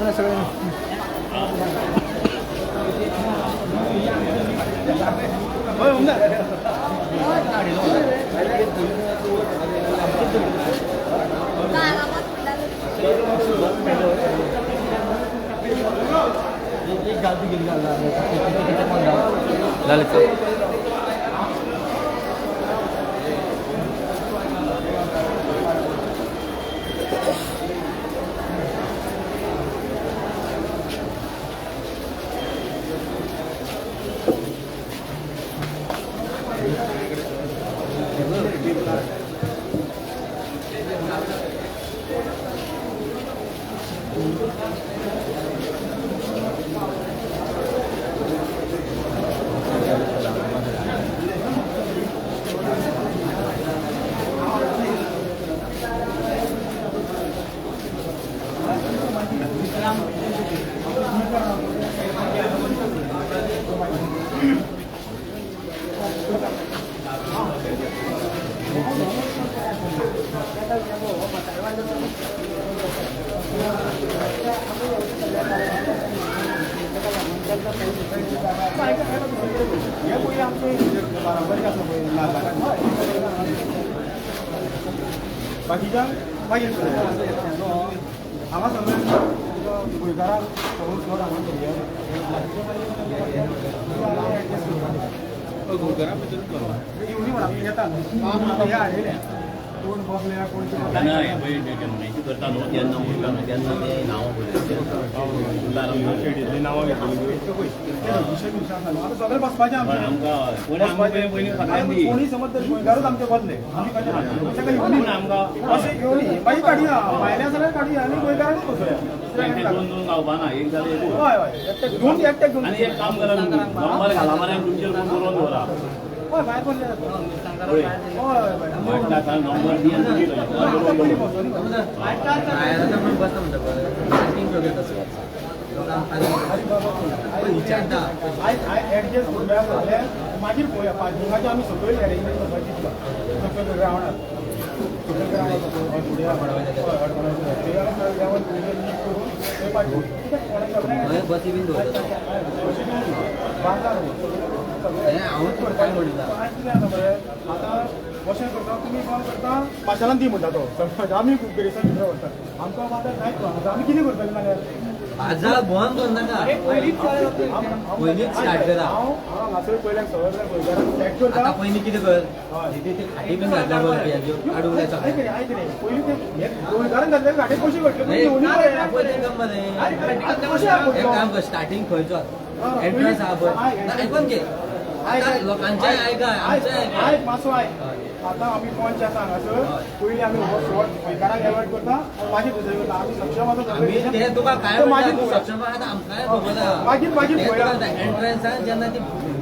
करून सगळ्यांनी. ललित. हे पयलीं आमचे बाराबरी आसा पळय नाजाल्यार बाकीच्यांक मागीर हांगा सगळें गोंयकारांक सगळो चड हांगा येवनी म्हणा येता न्हू हे हाडयलें कोण बसले कोण. ना, हे पळय माहिती करता न्हू तेन्ना उरता न्हू तेन्ना ते नांवां बरयता. नांवां घेतली आतां सगळें बसपाचें आमचें. आमकां कोण आमकां पयलीं सगळ्यांनी कोणी समज तरी गोंयकारूच आमचे बसले, आमी कशें ताका येवनी कोण आमकां अशें घेवनी मागीर काडया, भायले जाल्यार काडया आनी गोंयकारांकूच बसोया. ते दोन दोन गावपा ना, एक जाल्यार एकूच. हय हय, एकट्याक दोन, एकट्याक दोन. आनी एक काम करा, तुमी नंबर घाला मरे, तुमचेर कोण बरोवन दवरा. हय, भायर बसले जाता. पळय. हय हय हय. वाटटा आतां नंबर दी आनी तुजी आतां पयलीं बसोनी. आरे बाबा, आयज आयज एडजस्ट करुया जाल्यार मागीर पळोवया. पार्किंगाचें आमी सकयल अरेंजमेंट करपाची तुका सकयल ग्रावंडार, सकयल ग्रावंडार फुडें लेवल करून थंय पार्किंग कित्याक कोणाक बसी बीन दवरता. बाजार. हांव काय म्हणटा? आयज कितें जाता मरे, आतां अशें करता, तुमी कोण करता माशेलान दी म्हणटा तो सरपंच, आमी गिरेस्तान भितर व्हरता, आमकां बाजार जायत आतां आमी कितें करतले नाल्यार? बाजार बंद कर नाका, पयलींच स्टार्ट करा. हांव हांगासर पयल्याक सगळ्या गोंयकारांक सेट करता. आतां पयलीं कितें कर, तिथे ते खाटी बीन घातल्या पळय, हेज्यो काडूंक जाय आयक सगळें. रे, आयक रे, पयलीं ते हे गोंयकारान घातले घाटे कशे घडले नाही, येवनी पळय. पळय तेंकां मरे. कशें एक काम कर, स्टार्टिंग खंयचो एंट्रन्स आहा पळय, ना, आयकून घे आतां लोकांचें आयका, आमचें आयका. आयक मातसो आयक, आतां आमी पंच आसा हांगासर, पयलीं आमी हो शॉर्ट गोंयकारांक एवॉयड करता, मागीर दुसरे करता. आमी सक्षम आसा. आमी ते तुका काय ते म्हणटा, मागीर तूं पळोवया. सक्षम आहा, आतां आमकांय खबर आहा. मागीर मागीर ते पळोवया. तुका एंट्रन्सान जेन्ना ती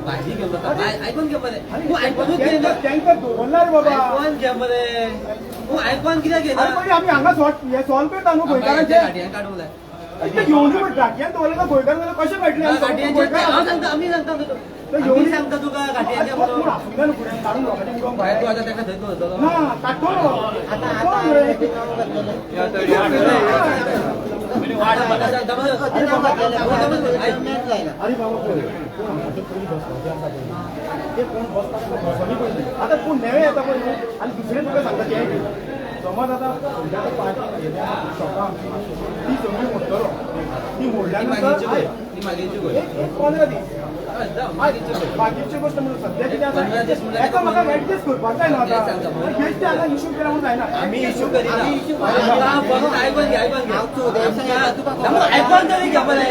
भाजी घेवन वता, आयकून घे मरे, तूं आयकुनूच घेयना. तांकां दवरला रे बाबा. आयकून घे मरे, तूं आयकून कित्याक घेयना? आरे पयलीं आमी हांगा सॉर्ट हे सॉल्व करता न्हू गोंयकारांचे. गाडयेन काडूंक जाय. ते घेवन पण घाटयान दवरले तर गोंयकार जाल्यार कशें मेळटलें? आमी गाडयेंचे गोंयकार हांव सांगता, आमी सांगता तुका, आमी सांगता तुका गाडयेंचे कोण म्हणून. आसूंक जाय न्हू फुडें काडून लोकांचे उडोवंक भायर भायर. तूं आतां ताका थंय दवरतलो. ना, काडटलो कोण रे? आतां म्हाका सांगता मरे. अरे बाबा, आयक. अरे बाबा, पळय कोण हांगासर पयलीं बसपाचे आसा पळय, ते कोण बसता ताका बसोनी पयलीं. आतां कोण नवे येता पळय न्हू, आनी दुसरे तुका सांगता ते समज आतां खंयच्या आतां पार्टी शॉपां आमची ती सगळी मोडटलो, ती मोडल्या ती नंतर मागीरची आयक, गोय, ती मागीरची गोय. एक एक 15 दीस. हय, जावं, मागीरची गोय. मागीरची गोश्ट म्हणून सद्या कितें आसा 15 दीस म्हणल्यार हेका म्हाका एडजस्ट करपाक जाय न्हू. तेच सांगता आतां मरे. हेच ते आतां इशू केला म्हणून जायना. आमी इशू करिना, आमकां फक्त आयकून घे, आयकून घे आमकां, आयकून तरी घे मरे.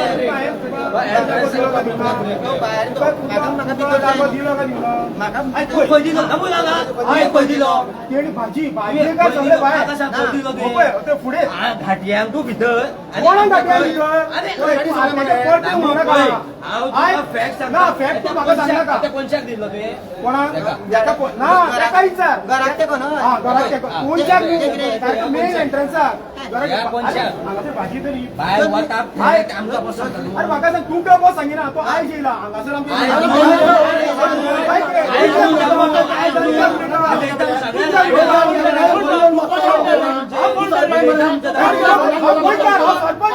तूं खंय दिलो ना ना, तुवें खंय दिलो? तेणी भाजी भाजी काय सगळे भायर. म्हाका सांग, खंय दिलो तुवें? पळय ते फुडें. घाटयांक तूं भितर आनी- कोणाक घाटयां भितर? अरे पळय, तूं आतां परतें म्हणू नाका. हांव तुका आयक. फॅक्ट सांगता. ना, फॅक्ट तूं म्हाका सांग नाका. आतां कोनशाक दिल्लो तुवें? कोणाक हेका ना, ताका विचार. घराक तेंको न्हय. हा, घराक तेंको. कोनशाक न्हू, मेन एंट्रन्साक. ह्या कोनशाक. हांगासर भाजी तरी भायर वता आयक. आमकां पसंत. अरे म्हाका सांग, तूं काय बॉस सांगिना, तो आयज येयला हांगासर आमचे. आयज आयक रे. आयज हांव गोंयकार, हांव सरपंच.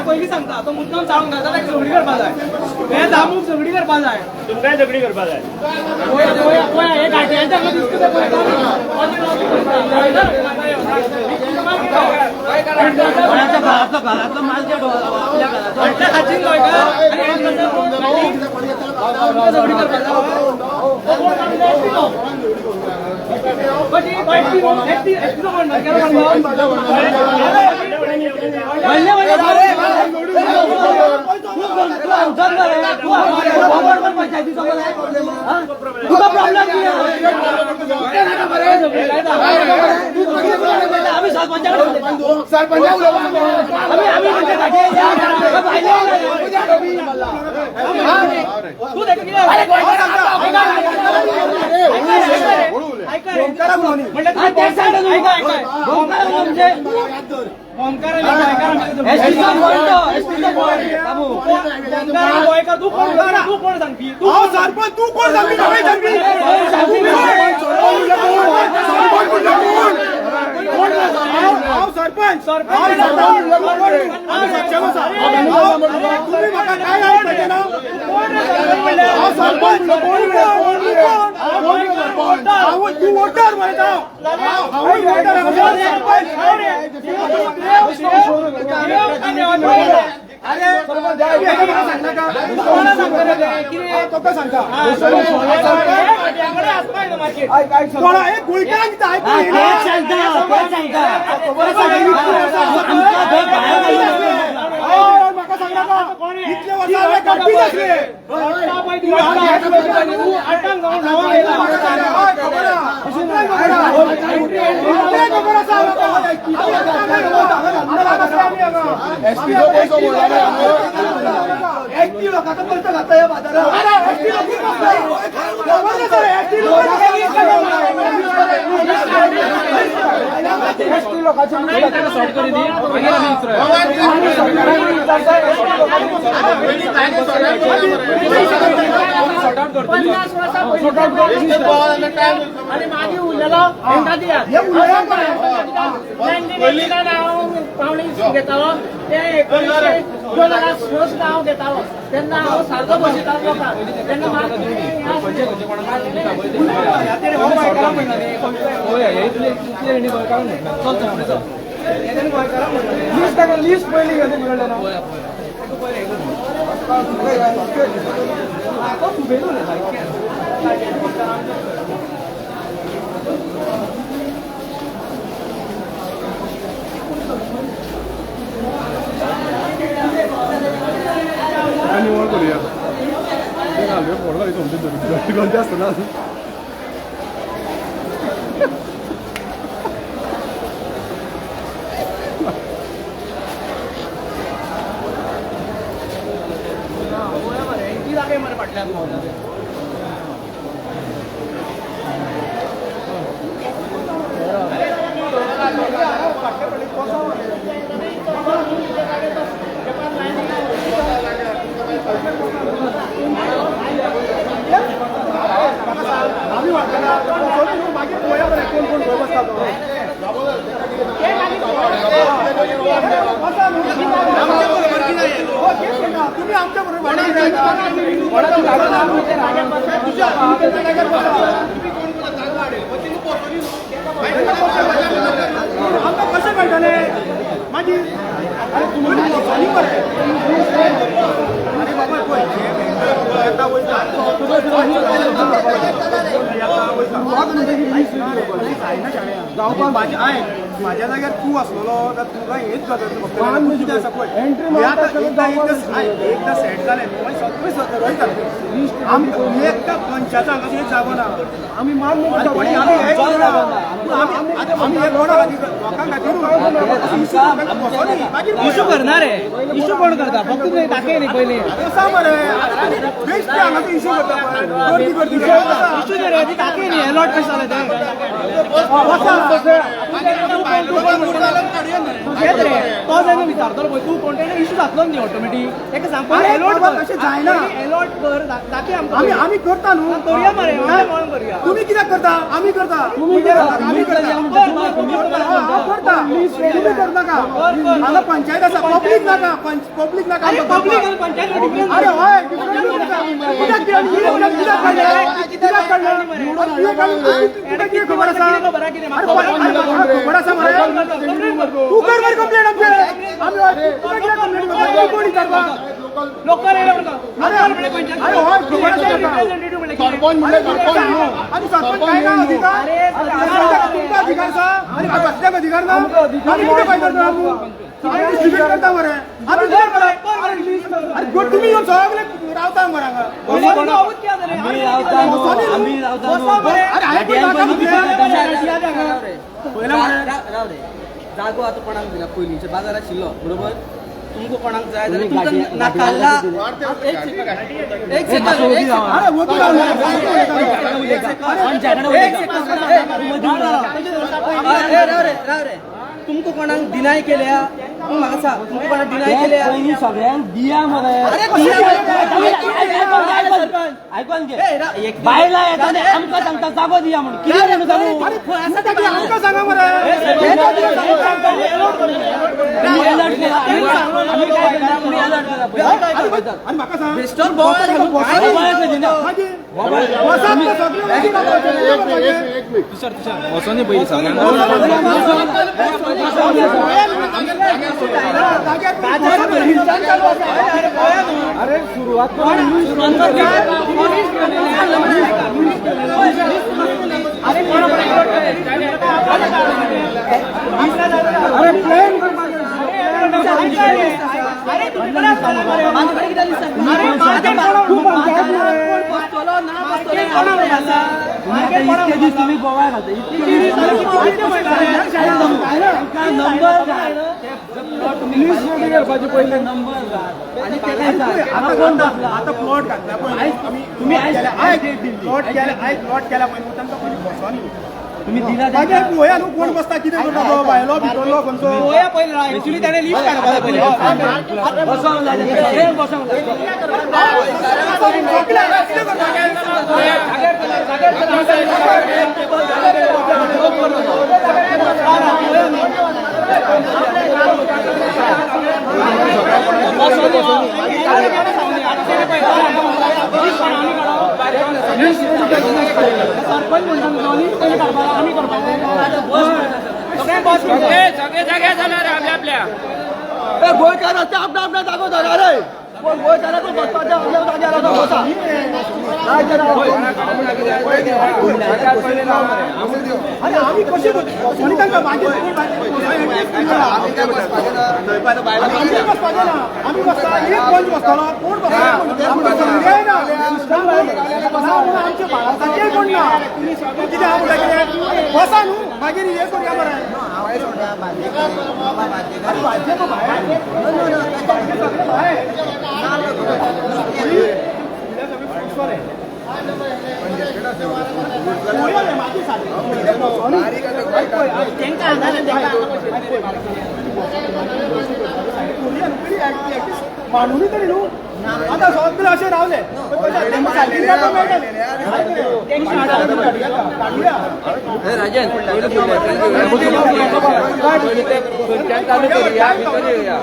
पयलीं सांगता तो मुद्दम चाळूंक ना जाल्यार झगडी करपा जाय हे दामूक झगडी करपा जाय तुमकांय झगडी करपा जाय हे गाडयांच्या दिसता घरातलो माल खाचीन गोंयकार झगडी करपा जाय. माझ्या जाग्यार तूं आसलेलो जाल्यार तुका हेच गजाल कितें आसा पळय, हे आतां एकदां एकदां एकदां सेट जालें न्हू, मागीर सगळें रोयत जालें. आमकां एकदां पंचायत हांगा एक जागो ना, आमी मान्य आनी कोणी आमी हें करिना. पूण आमी आतां आमी हे कोणा खातीर, लोकां खातीरूच इशू बसोनी मागीर इशू करणार रे, इशू कोण करता? फक्त तुवें दाखय न्ही पयलीं. आसा मरे, आतां तुमी बेश्टे हांगासर इशू करता पळय, गर्दी गर्दी इशू रे ती दाखय न्ही, अलॉट कशें जालें तें. तेच रे, तो जेन्ना विचारतलो पळय तूं कोण, तेन्ना इशू जातलो न्ही ऑटोमॅटीक. तेका सांग पयलीं अरे अलॉट बाबा, कर, तशें जायना. अलॉट कर, दाखय आमकां. आमी आमी करता न्हू, करूया मरे, म्हणून करूया. तुमी कित्याक करता? आमी करता, तुमी करता, आमी करता, हांव करता, तुमी करनाका. हांगा पंचायत आसा, पब्लीक नाका, पब्लीक नाका. अरे पब्लीक आनी पंचायत डिफरन्स. अरे हय, डिफरंट कित्याक कित्याक कित्याक काडलें, कित्याक काडलें? तुवें काडून तुका कितें खबर आसा? अरे खबर आसा मरे, तूं कर मरे कंप्लेन आमचेर. आमी तुका कित्याक कंप्लेन करता? तूं कोण विचारपाक? लोकांक येयले म्हणटा. अरे अरे हय, खबर आसा तुका. आनी सरपंच काय ना अधिकार? तुमकां अधिकार आसा आनी कसल्याक अधिकार ना? आमी कितें फायदो करता? आमी डिस्ट्रिब्यूट करता मरे, आमी कितें करता? अरे गो, तुमी येवन सगळे रावता मरे हांगा. आमी रावता न्हू, आमी रावता न्हू. अरे हांवें पण नाका म्हटलें. राव रे, जागो आतां कोणाक दिला? पयलींच्या बाजार आशिल्लो बरोबर, तुमकां कोणाक जाय जाल्यार तुमकां नाकाला. एक सेकंड, एक सेकंड, एक सेकंड. अरे वचूं रावले. एक सेकंड, राव रे, राव रे. तुमकां कोणाक डिनाय केल्या? तूं म्हाका सांग, तुमकां कोणाक डिनाय केल्या? पयलीं सगळ्यांक दिया मरे. अरे आयकोन घे, बायलां येता आनी आमकां सांगता जागो दिया म्हणून, कितें म्हणून सांगू? अरे आमकां सांगा मरे. आमी अलर्ट केला, आमी काय केला? आमी अलर्ट केला पयलीं. आनी म्हाका सांग, बेस्टोर बोवाळ घालून बोवाळ कशी ना? मागीर वसात तर सगळें वचून रावपाचें. अरे सुरवात अरे प्लेन इतके दीस तुम्ही बोवाळ घालता, इतके दीस नंबर घाल, नंबर घाल आनी तेका सांग हांगा कोण बसला. आता प्लॉट घातला पळय आमी, तुम्ही प्लॉट केला, आयज प्लॉट केला पळय न्हू, तांकां पयलीं बसोनी. तुम्ही दिला. मागीर पळोवया न्हू कोण बसता, कितें करता तो भायलो भितरलो खंयचो. पळोवया पयलीं, एक्चुअली ताणें लिस्ट काडपा जाय पयलीं. बसोंक जाय, सगळ्यांक बसोंक जाय. सगळे कितें करता? सरपंच म्हणटा न्हू, लिस्ट पयलीं काडपा जाय, आमी करपाक जाय. सगळे जाग्यार जाणार आपल्या आपल्या. गोंयकार रस्ते आपणा आपणा जागो धरा रे, कोण गोंयकाराक बसपाचें आपल्या जाग्यार आसा बसा. अरे आमी कशें बसोनी तांकां? मागीर आमी बसपाचें ना, आमी बसता एक पंच बसतलो, कोण बसता आमकां संदेह ना, सिस्टम ना म्हणून आमच्या बाळासाचेर कोण ना. कितें आहा म्हणटा, कितें बसा न्हू, मागीर हें करुया मरे. अरे भाजये गो भायर, भाजये सगळे भायर, सगळे पळोवया रे, मागीर सांग. मांडूनी तरी न्हू, आतां सगळे अशें रावले काडुया. राजन, पयलीं चालू करुया, भितर येवया.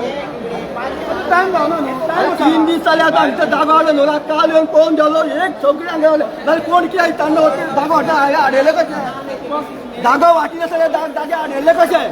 टायम जावना न्हू, टायम आसा. 3 दीस जाले आतां आमच्या जागो हाडलो न्हू, काल येवन पळोवन गेलो, एक सगळ्यांक गेलो जाल्यार कोण कितें तांडो जागो हाडटा, हाडयले कशें? जागो वाटिनासतना जागे हाडयले कशें?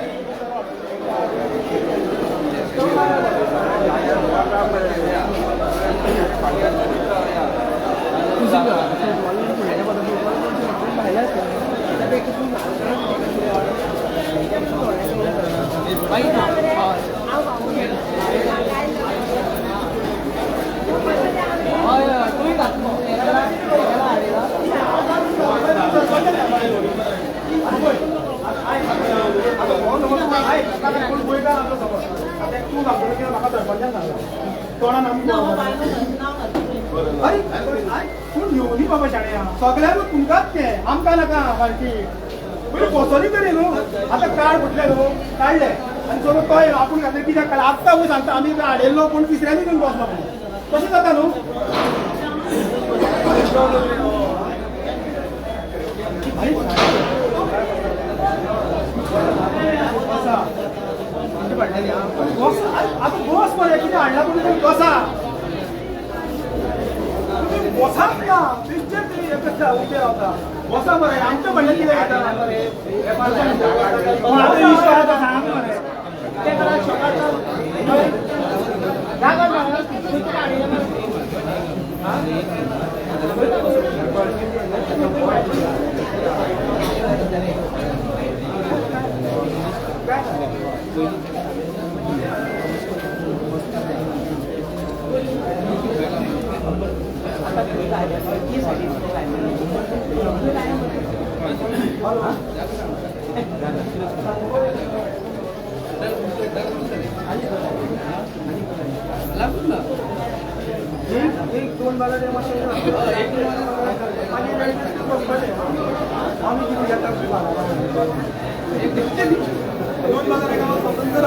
म्हाका सरपंचान सांगला तोंडान आमकां. अरे पूण घेवनी बाबा शाण्या सगळ्यांक तुमकांच तें आमकां नाका पार्टी पयलीं बसोनी तरी न्हू. आतां कार्ड फुटलें न्हू काडलें आनी सगळो तो आपूण घातलें कित्याक काडलें आत्तां पळय सांगता आमी हाडिल्लो पूण तिसऱ्यांनी येवन बसलो म्हणून तशें जाता न्हू. आतां बस मरे कितें हाडला पूण बसा तुमी बसात ना बेश्टेच तरी एकच उबे रावता बसा मरे आमचें म्हणलें कितें येता सांग मरे. एक दोन बाजार दोन बाजार स्वतंत्र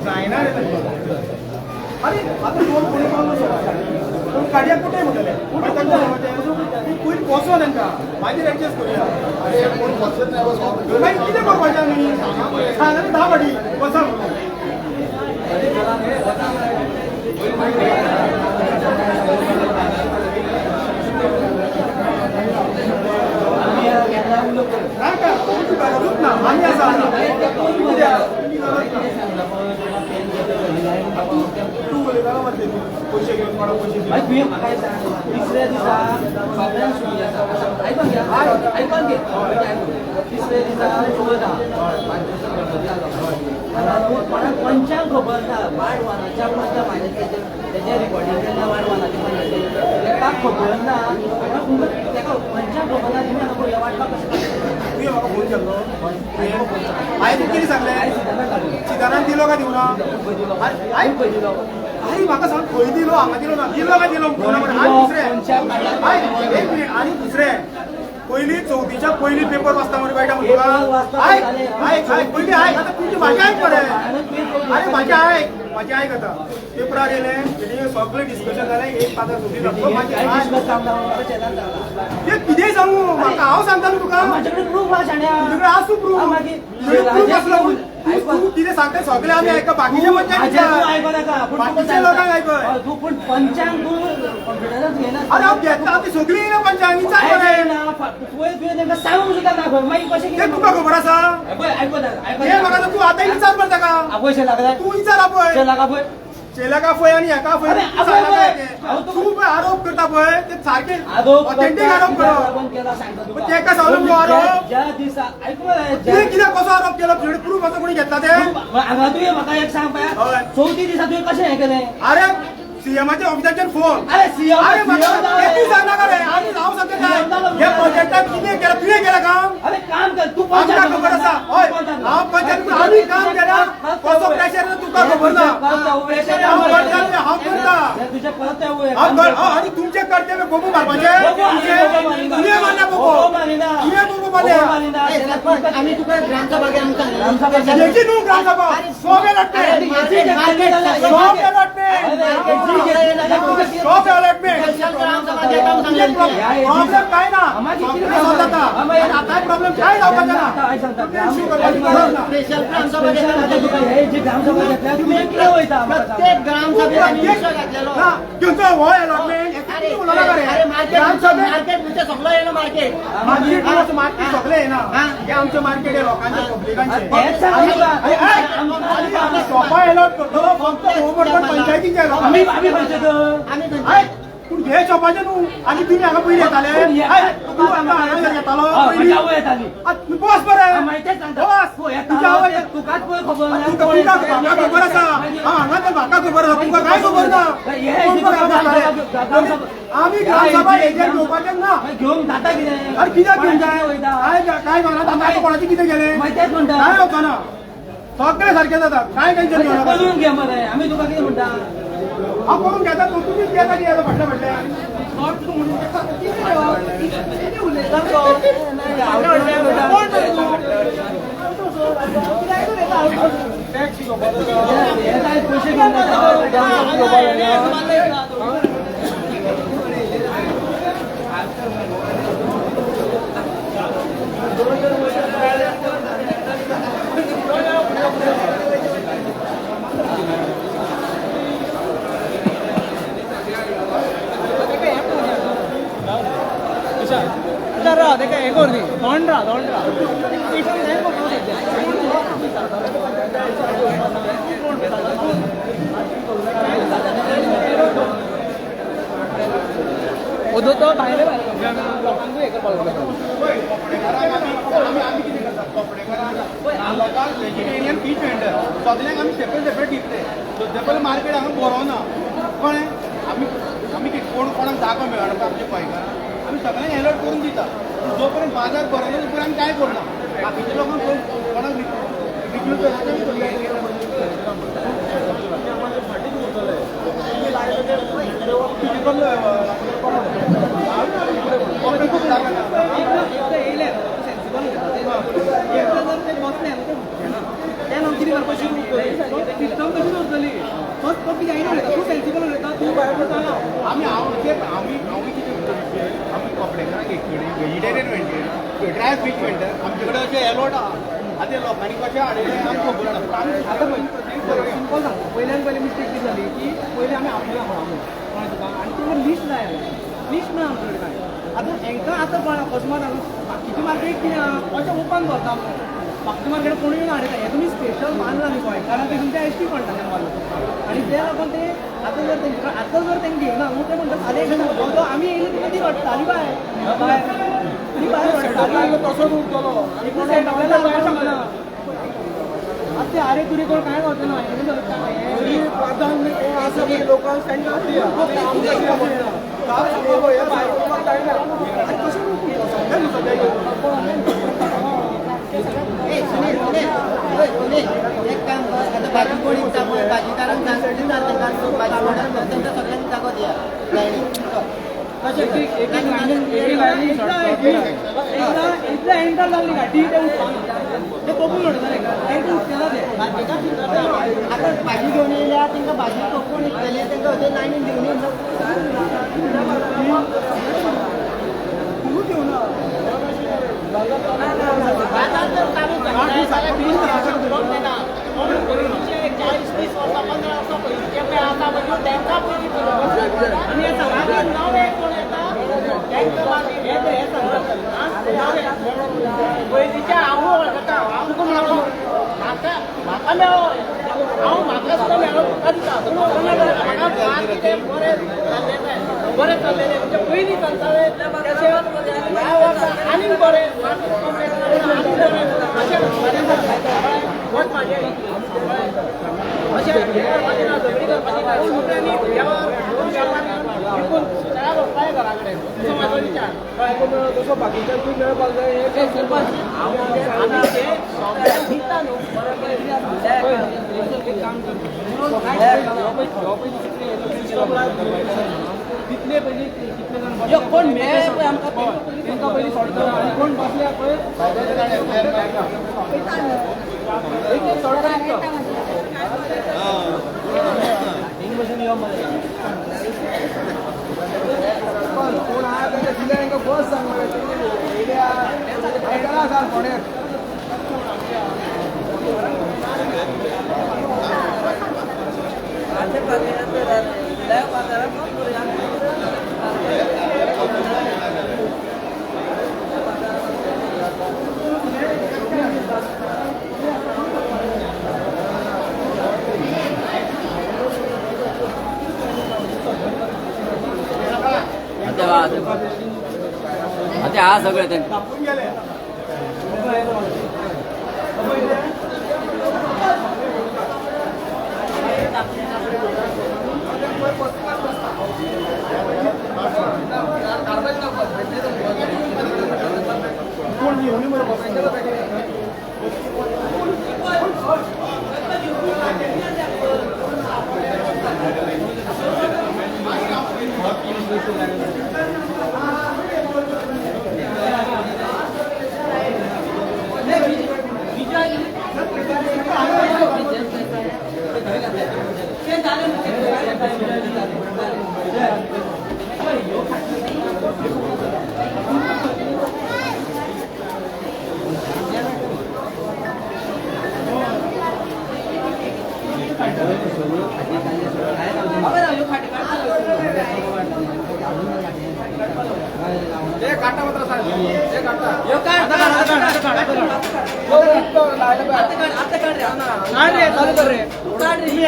जायना रे. अरे आतां दोन कोणी पावलो पूण काडया कुठे म्हणटले पयलीं बसो तांकां मागीर एडजस्ट करुया. मागीर कितें करपाचें आमी सांग 10 फाटी बसा म्हणून. नाका तुमची गरजूच ना आमी आसा कित्याक तुमची गरज ना. तूं उलयतालो मातशें पयशे घेवन कोणा पयशे तुवें म्हाका एक सांग तिसऱ्या दिसा सगळ्यांक सुटी आसा आयकून घे आयकून घे तिसऱ्या दिसा चवथ आहा 5 दिसा गणपती जालो कोणाक पंचांक खबर ना वार्ड 1च्या पंचा भायल्यान तेजें रिकॉर्डींग केन्ना वार्ड 1च्या पंचाचें तेका खबर ना तेका पंचांक खबर ना तुमी आतां पळय वांटपाक कशें. तुवें म्हाका फोन केल्लो हांवें तुका कितें सांगलें चिदानान दिलो काय दिवना? अरे म्हाका सांग खंय दिलो हांगा दिलो ना दिलो काय दिलो आनी दुसरें एक मिनीट आनी दुसरें पयलीं चवथीच्या पयलीं पेपर वाचता मरे कळटा मरे तुका. आयक आयक आयक पयलीं आयक आतां तुजी म्हाजी आयक मरे. अरे म्हाजी आयक म्हाजी आयक आतां पेपरार येयलें तेजें सगळें डिस्कशन जालें एक पात्रां सोदी तें कितेंय सांगू म्हाका हांव सांगता न्हू तुका तुजे कडेन आसूं प्रूफ प्रूफ आसलो तूं कितें सांगता सगळें आमी आयका बाकीचे बाकीच्या लोकांक आयकय. तूं पूण पंचांग तूं कॉन्फिडन्स घेना. अरे हांव घेता ती सगळीं येयना पंचांग विचार मरे. पळय तुवें तांकां सांगूंक सुद्दां ना खंय मागीर कशें तें तुका खबर आसा हें म्हाका तूं आतां विचार मरे ताका आपय शेलाक तूं विचार आपय शेलाक आपय चेल्याक आपय आनी हेका आपय तूं पळय आरोप करता पळय ते सारके ऑथेंटीक आरोप करप तेका सांगलो तूं आरोप ज्या दिसा तुवें कित्याक कसो आरोप केलो तुजे प्रूफ आसा कोणी घेतला ते हांगा तुवें म्हाका एक सांग पळय चवथी दिसा तुवें कशें हें केलें? अरे सीएमाच्या ऑफिसाचेर फोन. अरे सीएम अरे तूं सांगनाका रे आनी हांव सांगता हे प्रोजेक्टाक कितें केलां तुवें केलां काम? अरे काम कर तूं आमकां खबर आसा. हय हांव पंचायत आमी काम केलां कसो प्रेशर तुका खबर ना. हांव करता तुजें कर्तव्य आनी तुमचें कर्तव्य बोबो मारपाचें. तुवें मारना बोबो तुवें बोबो मारल्या. आमी तुका ग्रामसभा हेची न्हू gram sabha, shop allotment, shop allotment, shop allotment. Problem काय ना, सॉल्व जाता. आतांय प्रॉब्लेम काय जावपाचें ना. इश्यू करपाची गरज ना. स्पेशल ग्रामसभा ग्रामसभा घेतल्या तुमी कितें वयता? प्रत्येक ग्रामसभेत आमी विशय घातलेलो. ना, तुमचो हो अलॉटमेंट उलयला अरे मरे. मार्केट ग्रामसभेत मार्केट म्हणजे सगळं येणं मार्केट. मार्केट मार्केट सगळें येना, हे आमचें मार्केट हे लोकांचें, पब्लिकांचें. हेंच सांगता तुका. आमी शॉपां एलॉट करतलो फक्त हो म्हणटा पंचायतीचे. आमी आमी खंयचे तर? आमी आयक, पूण हे शॉपाचे न्हू. आनी तुमी हांगा पयलीं येताले, आयक, तूं हांगा हांगा येतालो पयलीं. म्हजी आवय येताली. तूं बस बरें, मागीर तेंच सांगता. बस. तूं तुज्या आवय येतालो तुकाच पळय खबर ना. तुका तुका म्हाका खबर आसा. हांव हांगा तर म्हाका खबर आसा, तुका काय खबर ना. कोण कोण हांगा बसताले? आमी ग्रामसभा हेजेर घेवपाचें ना. घेवंक जाता कितें? अरे कित्याक घेवंक जाय? वयता. काय काय जाणा आतां कोणाचें कितें गेलें? मागीर तेंच म्हणटा. काय जावचो ना, सगळें सारकें जाता. काय टेन्शन घेवं नाका. करून घे मरे, आमी तुका कितें म्हणटा? हांव करून घेता, तुमीच घेता कितें फाटल्या फाटल्यान. पयशे घेवन राव तेका हें कर दी, दोंड राव, दोंड राव. ओदो तो भायले भायले लोकांकूय हें करपाक लागलो. आमी कितें करता, कपडेकारांक, लोकांक व्हेजिटेरियन फीश वेंडर सगल्यांक आमी सेपरेट सेपरेट दितले. सद्या पयलीं मार्केट हांगा बरो ना, कळ्ळें. आमी आमी कोण कोणाक जागो मेळना पळय आमच्या गोंयकारांक, आमी सगळ्यांक एलर्ट करून दिता. पूण जो पर्यंत बाजार बरो ना तो पर्यंत आमी कांय करना. बाकीच्या लोकांक कोण कोणाक रिफ्यूज करता आमी करूया. एकदां येयलें सेन्सिबल उरता तें. एकदां जर तें बसलें न्हू, तें उठचें ना. तें हांव कितें करपाक शिकूं, सिस्टम तशीच उरतली. तोच तो कितें आयना उलयता, तूं सेन्सिबल उलयता, तूं भायर पडटा. आमी हांव आमी हांव कितें आमी कपडेकारांक एक कडेन vegetarian vendor, dry fish vendor, आमचे कडेन अशें एलॉट आहा. आतां लोकांनी कशें हाडिल्लें आमकां खबर ना. पूण आमी आतां पळय सिंपल सांगता, पयल्यान पयलीं मिस्टेक कितें जाली की पयलीं आमी आपयला कोणाकूय, कळ्ळें तुका, आनी तुमकां लिस्ट जाय आसलें, लिस्ट ना आमचे कडेन कांय. आतां हेंकां आतां कळ्ळां अकस्मात हांगा बाकीचे मार्केट कितें आहा अशें ओपन दवरता, बाकीचे मार्केट कोणूय येवन हाडयता. हें तुमी स्पेशल मानलां न्ही गोंयकारांक, तें तुमचें एसटी पडटा तें मारलां. आनी ते लागून ते आतां जर तेंचे कडेन आतां जर तेंकां घेवना न्हू, ते म्हणटा फाल्यां एक आमी येयले तिका ती रडटाली बाय बाय ती बाय रडटाली, तसोच उरतलो. सेटअप लागपाक शकना. आतां ते आरे तुरे कोण कांय जावचें ना. हें प्राधान्य कोण आसा पळय लोकांक तांकां सुनील सुनील एक काम कर, आतां भाजी कोण विकता पळय, भाजीकारांक सांग, तांकां भाजी कोण तांकां सगळ्यांक जागो दिया लायनीक. कशें एकदां एंटर लागली गाडी ते उठपाना, ते कोपून उडयता तांकां उठचे ना ते. आतां भाजी घेवन येयल्या तांकां भाजी कोपून विकतले, तांकां अशें लायनीन घेवन येयना. बाजार जर चालू जाल्यार 40-30 वर्सां 15 वर्सां पयलींचे पळय आसा पळय तांकां पयलीं आनी हे सांगा नवे कोण येता तांकां मागीर हे हे सांगता पयलींचे हांव वळखता. हांव तुका म्हणलो म्हाका म्हाका मेळ्ळो, हांव म्हाका सुद्दां मेळ्ळो, तुका दिता. पूण म्हाका कितें बरें चल्लेलें, बरें चल्लेलें म्हणजे पयलीं चलतालें तशें ह्या वर्सा आनीक बरें, आनीक बरें अशें वच म्हाजें अशें करपाचें ना, झगडी करपाची ना. दुसऱ्यांनी विकून सगळ्या वचपाचें घरा कडेन, असो म्हाजो विचार. तसो बाकीच्यांकूय मेळपाक जाय. हे सरपंच आमी ते सगळ्यांक दिता न्हू. एक काम कर, तितले पयलीं कितले जाण बसले कोण मेळे पळय आमकां तांकां पयलीं सॉर्ट करा आनी कोण बसले पळय एक एक सॉर्ट करा. हिंग बसून यो मरे कोण आहा तांकां दिल्या तांकां बस सांग मरे सांग फोंड्यार. आता हा सगळे ते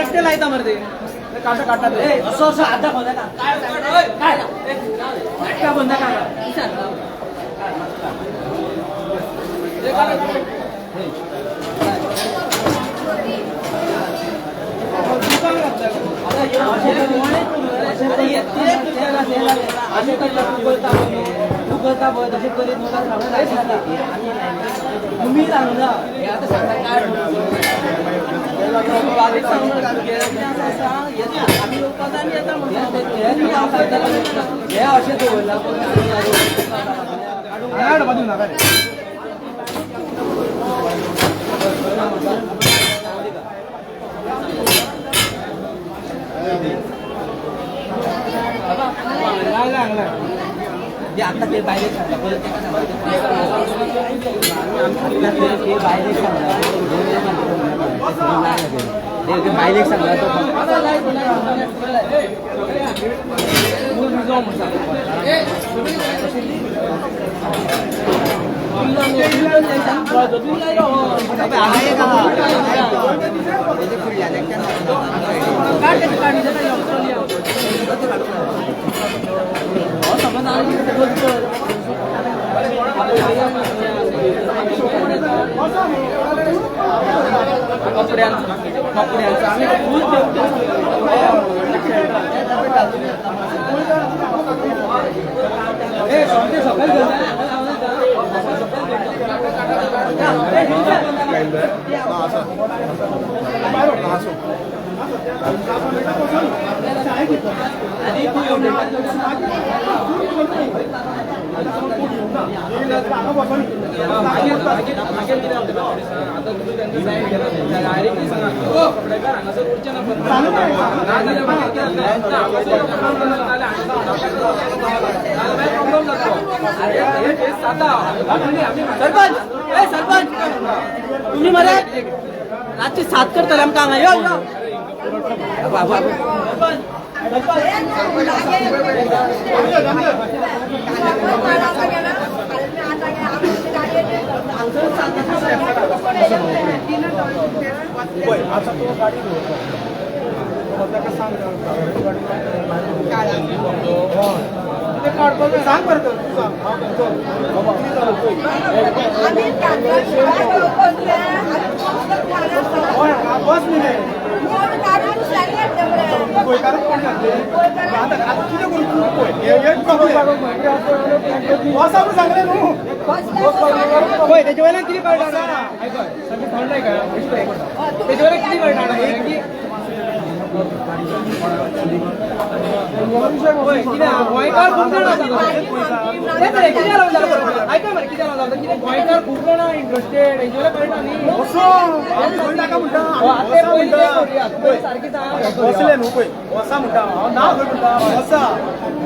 एकटे लायता मरे ते असं असं आता बंद काय तू करता पळय तशें करीत तुमी सांगू ना हे आतां सांगता काय आमी येवपाक आनी येता म्हणून हे अशें दवरलां आता ते बायलेक सांगता पळय ताका सांगता ते बायलेक सांगता ते बायलेक सांगला तो कपड्यांचं आम्ही सरपंच ए सरपंच तुम्ही मरे रातची सात करतले आमकां हांगा यो सांग बरं तू सांग बस गोंयकारूच कोण घातले आतां आतां कितें करूं तूं पळय हे बसा म्हूण सांगलें न्हू पळय तेजे वयल्यान कितें कळटा आयकय सगळें थंड आयकय तेजे वयल्यान कितें कळटा की गोंयकार खूब जाण आसा कितें आयका मरे कितें जाता कितें गोंयकार खूब जाणां इंट्रस्टेड हेंचे कळटा न्ही. सारकी बसले न्हू पळय बसा म्हणटा हांव ना खंय म्हणटा बसा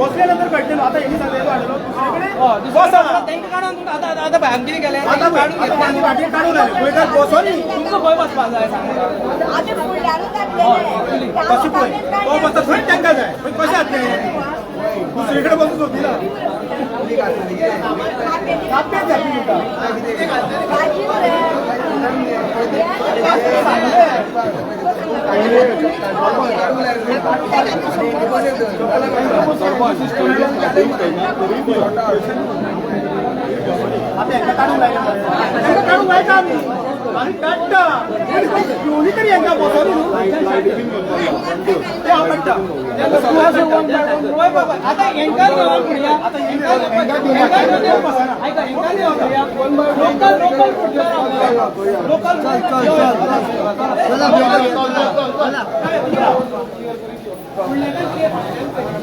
बसले नंतर कळटलें न्हू. आतां हेणी सांगलें हाडलो दुसरे कडेन बसा तांकां काडून आतां आतां भायर कितें केलें आतां काडून फाटीं काडून जालें गोंयकार बसोनी तुमकां खंय बसपाक जाय सांग. कशें पळय तो बसता थंय तांकां जाय कशें जातलें दुसरे कडेन बसून सोदिना कापेत जातली म्हणटा. आतां हेंकां काडूंक लायलें हेंकां काडूंक लायता आमी आमी काडटा कोणी तरी हेंकां बसोनी न्हू तें हांव काडटा. आतां हेंकां आतां लोकल लोकल लोकल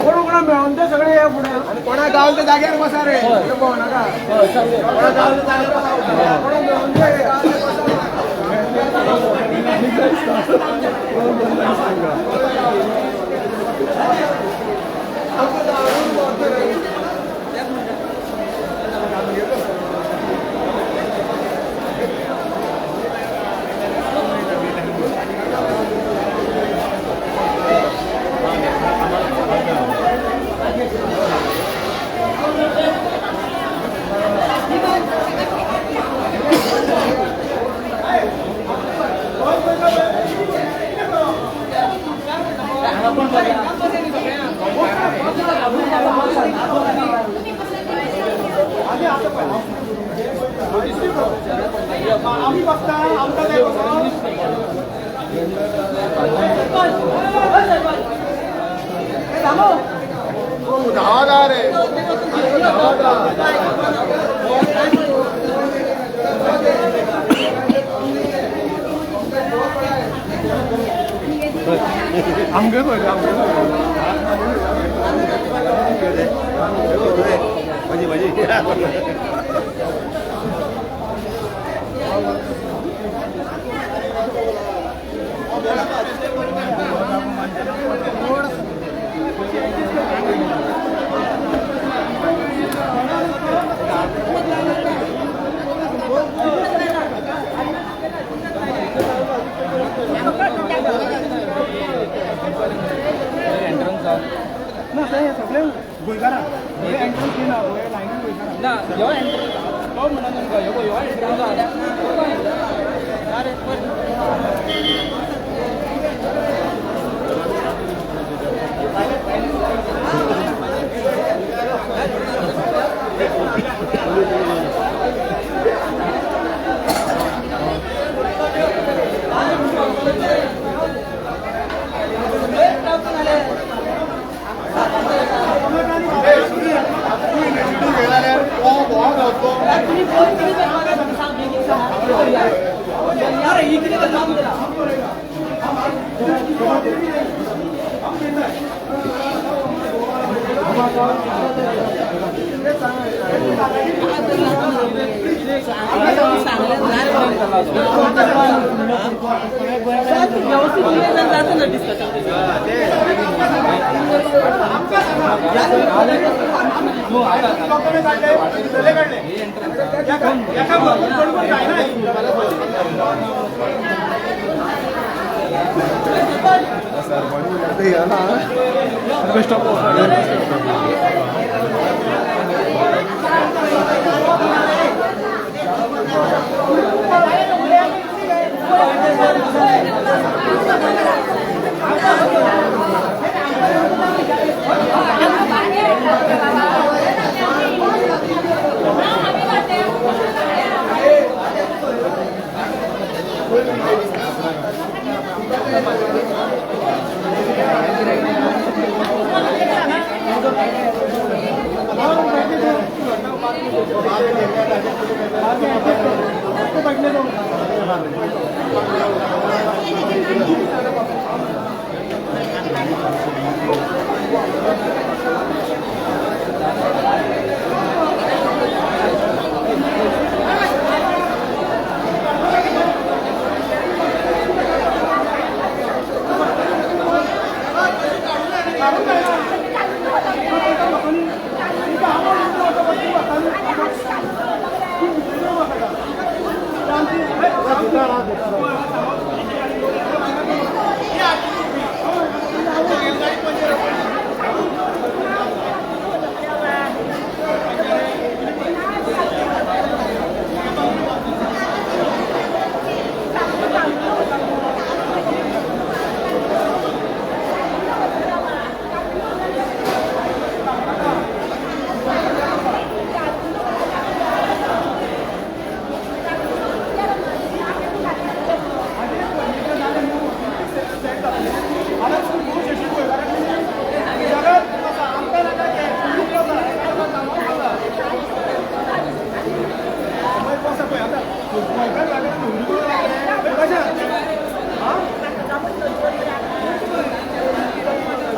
कोण कोणा मेळोन ते सगळे फुडें कोणा गावल ते जाग्यार बसा रे नाका कोणा गावल ते जाग्यार बसा कोणा मेळोन ते आमी बसता आमकां जाय बसोन. रे आमगे भाजी भाजी ना सगळे गोंयकारां एंट्रन्स ना लायनीन गोंयकारां ना ह्यो एंट्रन्स तो म्हणून तुमकां ह्यो ह्यो एंट्रन्स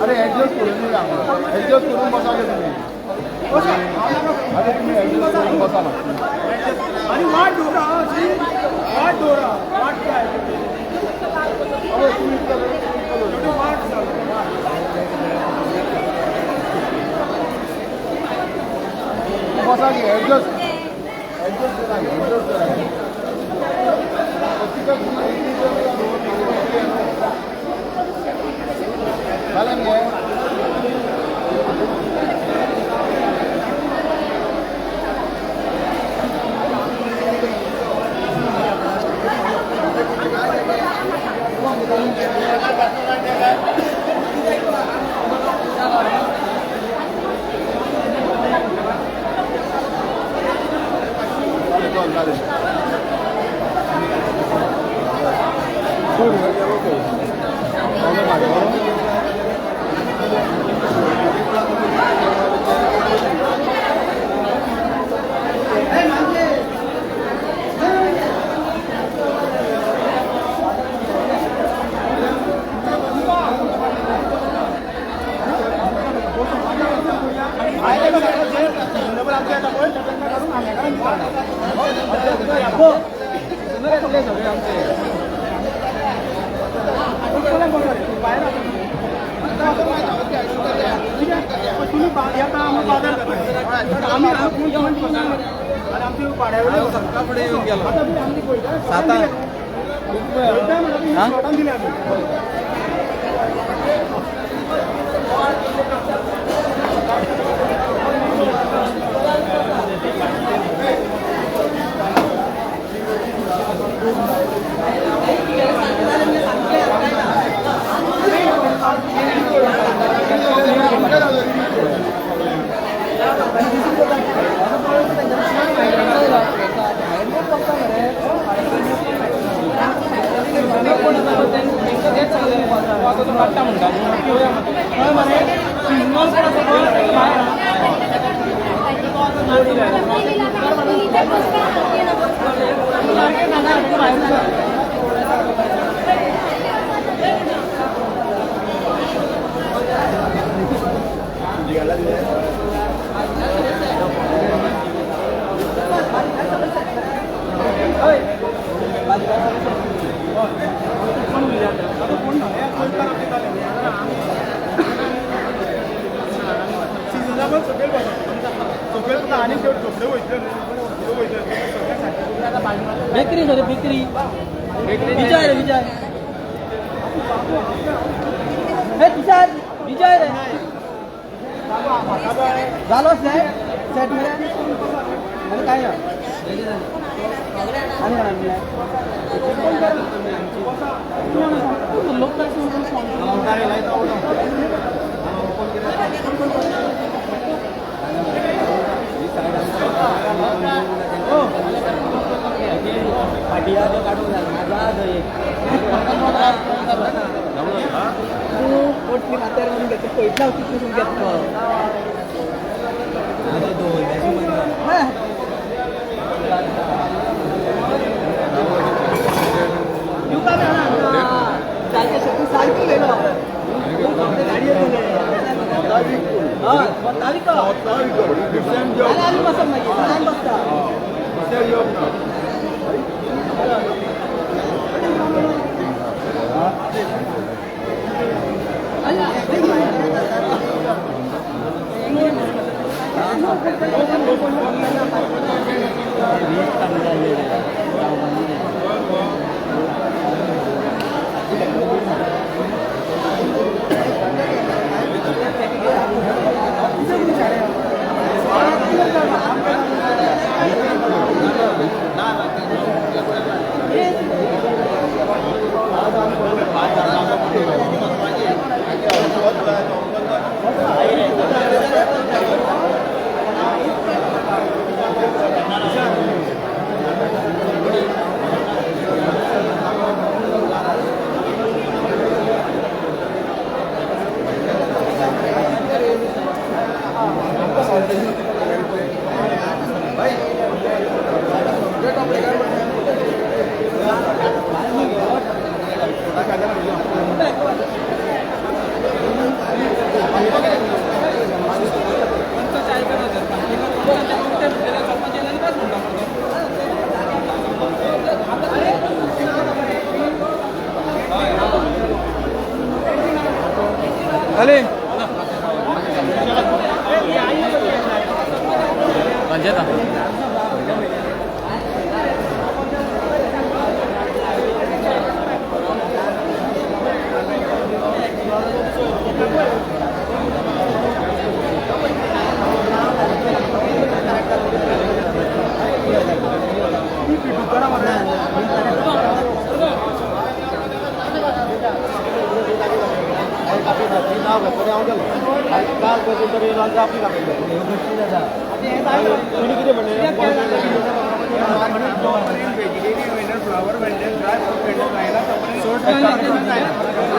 अरे ॲडजस्ट करून ॲडजस्ट करून बसा तुम्ही. अरे तुम्ही ॲडजस्ट करून बसा ना. आणि वाट दोरा वाट दोरा वाट काय बसा की ॲडजस्ट ॲडजस्ट करा ॲडजस्ट करा. जालें मगे. बेकरी सर बेकरी विजय रे विजय हे तुषार विजय रे झालो सेट सेट मिळाले काय सारखी मागीर ऑनलायन बसता.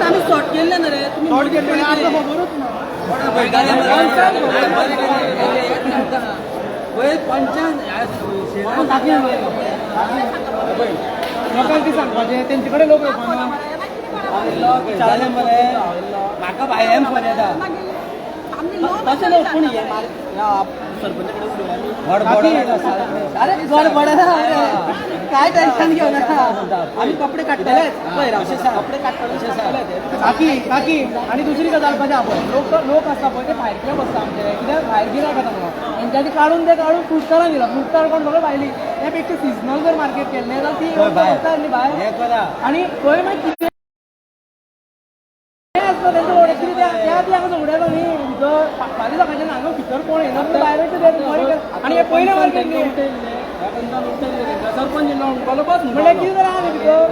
आमी सॉर्ट केल्ले ना रे, तुमी सॉर्ट केल्ले आमकां खबरूच ना. पळय पंचान लोकांक कितें सांगपाचें, तेंचे कडेन लोक येवपाना. जालें मरे, म्हाका भायल्यान फोन येता तशें न्हू, पूण हें सरपंचा कडेन अरे गडबड काय टेन्शन घेवन नाका, आमी कपडे काडटलेच. पळय कपडे काडटले. काकी काकी आनी दुसरी गजाल कशें आहा पळय, लोक लोक आसता पळय ते भायर कित्याक बसता आमचे, कित्याक भायर गिरायक आतां म्हणून तेंच्यांनी काडून ते काडून फ्रुटकारान दिला, फ्रुटकार कोण सगळें भायली. त्या पेक्षा सिजनल जर मार्केट केल्लें जाल्यार ती बसता न्ही भायर. आनी थंय मागीर कितें आसता तेंचो कितें त्या ती हांगा उडयलो न्ही भितर फाल्यां सकाळच्यान हांगा भितर कोण येना भायर. आनी हें पयलें मार्केट न्ही, सरपंच म्हणल्यार कितें तर आहा न्ही भितर.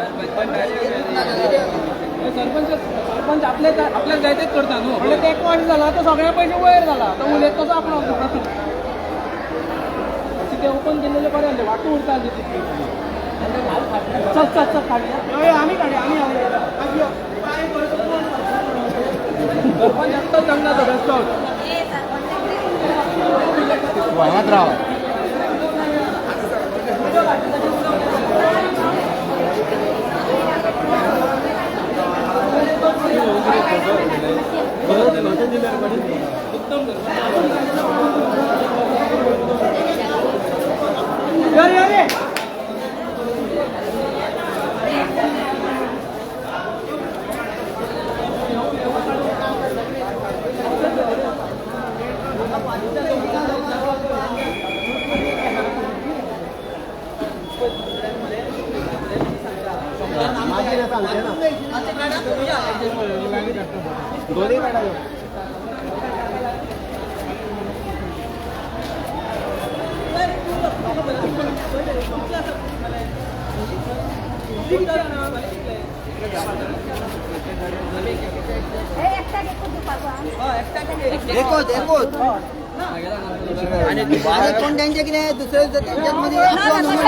सरपंच सरपंच आपले आपल्याक जाय तेच करता न्हू, म्हणल्यार ते कोण जाला तो सगळ्या पयशे वयर जाला, तो उलयत तसो आपण ते ओपन केलेले बरें जालें, वाटू उरता आसली तितली. चल चल चल काडया, आमी काडया, आमी सरपंच आत्ताच सांगना तो बेस्टो हांगाच राव. देखो देखो आणि कोण त्यांचे कितें दुसरे तेंच्यात मदीं आपलो नंबर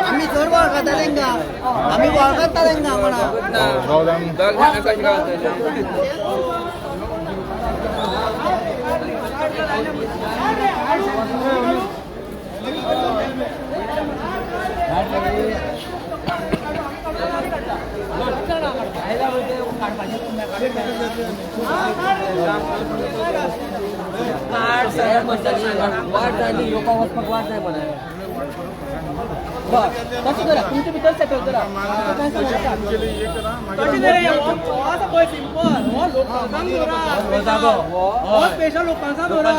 आमी चड वळखता तेंकां, आमी वळखता तेंकां म्हणा. वाट जाय न्ही येवपाक वचपाक वाट जाय मरे. बरं तशें करा तुमचे भितर सेटल करा. तशें न्ही रे हो आसा पळय सिंपल हो लोकल्सांक दवरा हो स्पेशल लोकल्सांक दवरा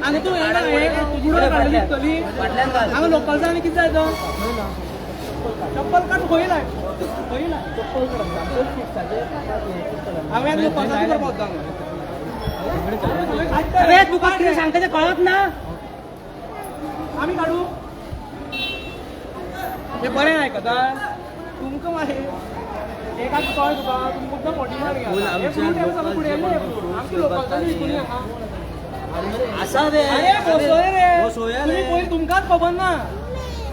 आनी तूं बुडोवन काडली दिसतली हांगा लोकल्सांक कितें जाय तो चप्पल काड खंय लाय खंय लाय चप्पल काड हांवें लोकल्सांक करपाक वता. अरे तुका कितें सांगता तें कळत ना. आमी काडू हे बरें आयकता तुमकां मागीर एकाच कळ तुका तुमकां मुद्दम फोटी मार फुडें आमचे लोकल्सांनी विकून हांगा आसा रे. अरे बसोय रे तुमी पयलीं तुमकांच खबर ना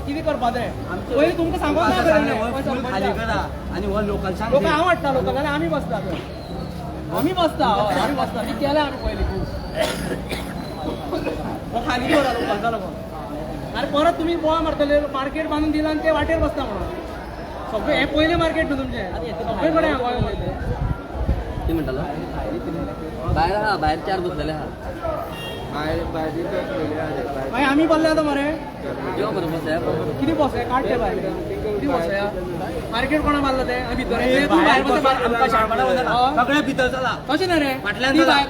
कितें करपा तें. पयलीं तुमकां सांगोंक ना खाली करा आनी हो लोकल्सांक लोक हांव हाडटा लोकल्सांनी आमी बसता थंय आमी बसता हय आमी बसता ती केल्या आमी पयलीं खूब खाली दवरा लोकल्सां लागून. आनी परत तुमी बोवा मारतले मार्केट बांदून दिला आनी ते वाटेर बसता म्हणून सगळें हें पयलें मार्केट न्हू तुमचें सगळे कडेन हांगा गोंयांत. कितें म्हणटालो भायर आहा भायर चार बसलेले आहा मागीर आमी बसले आतां मरे यो मरे बसया कितें बसया काडटे भायर कितें बसया मार्केट कोणा बांदला तें आनी भितर भायर बसता सगळें भितर चला तशें न्ही रे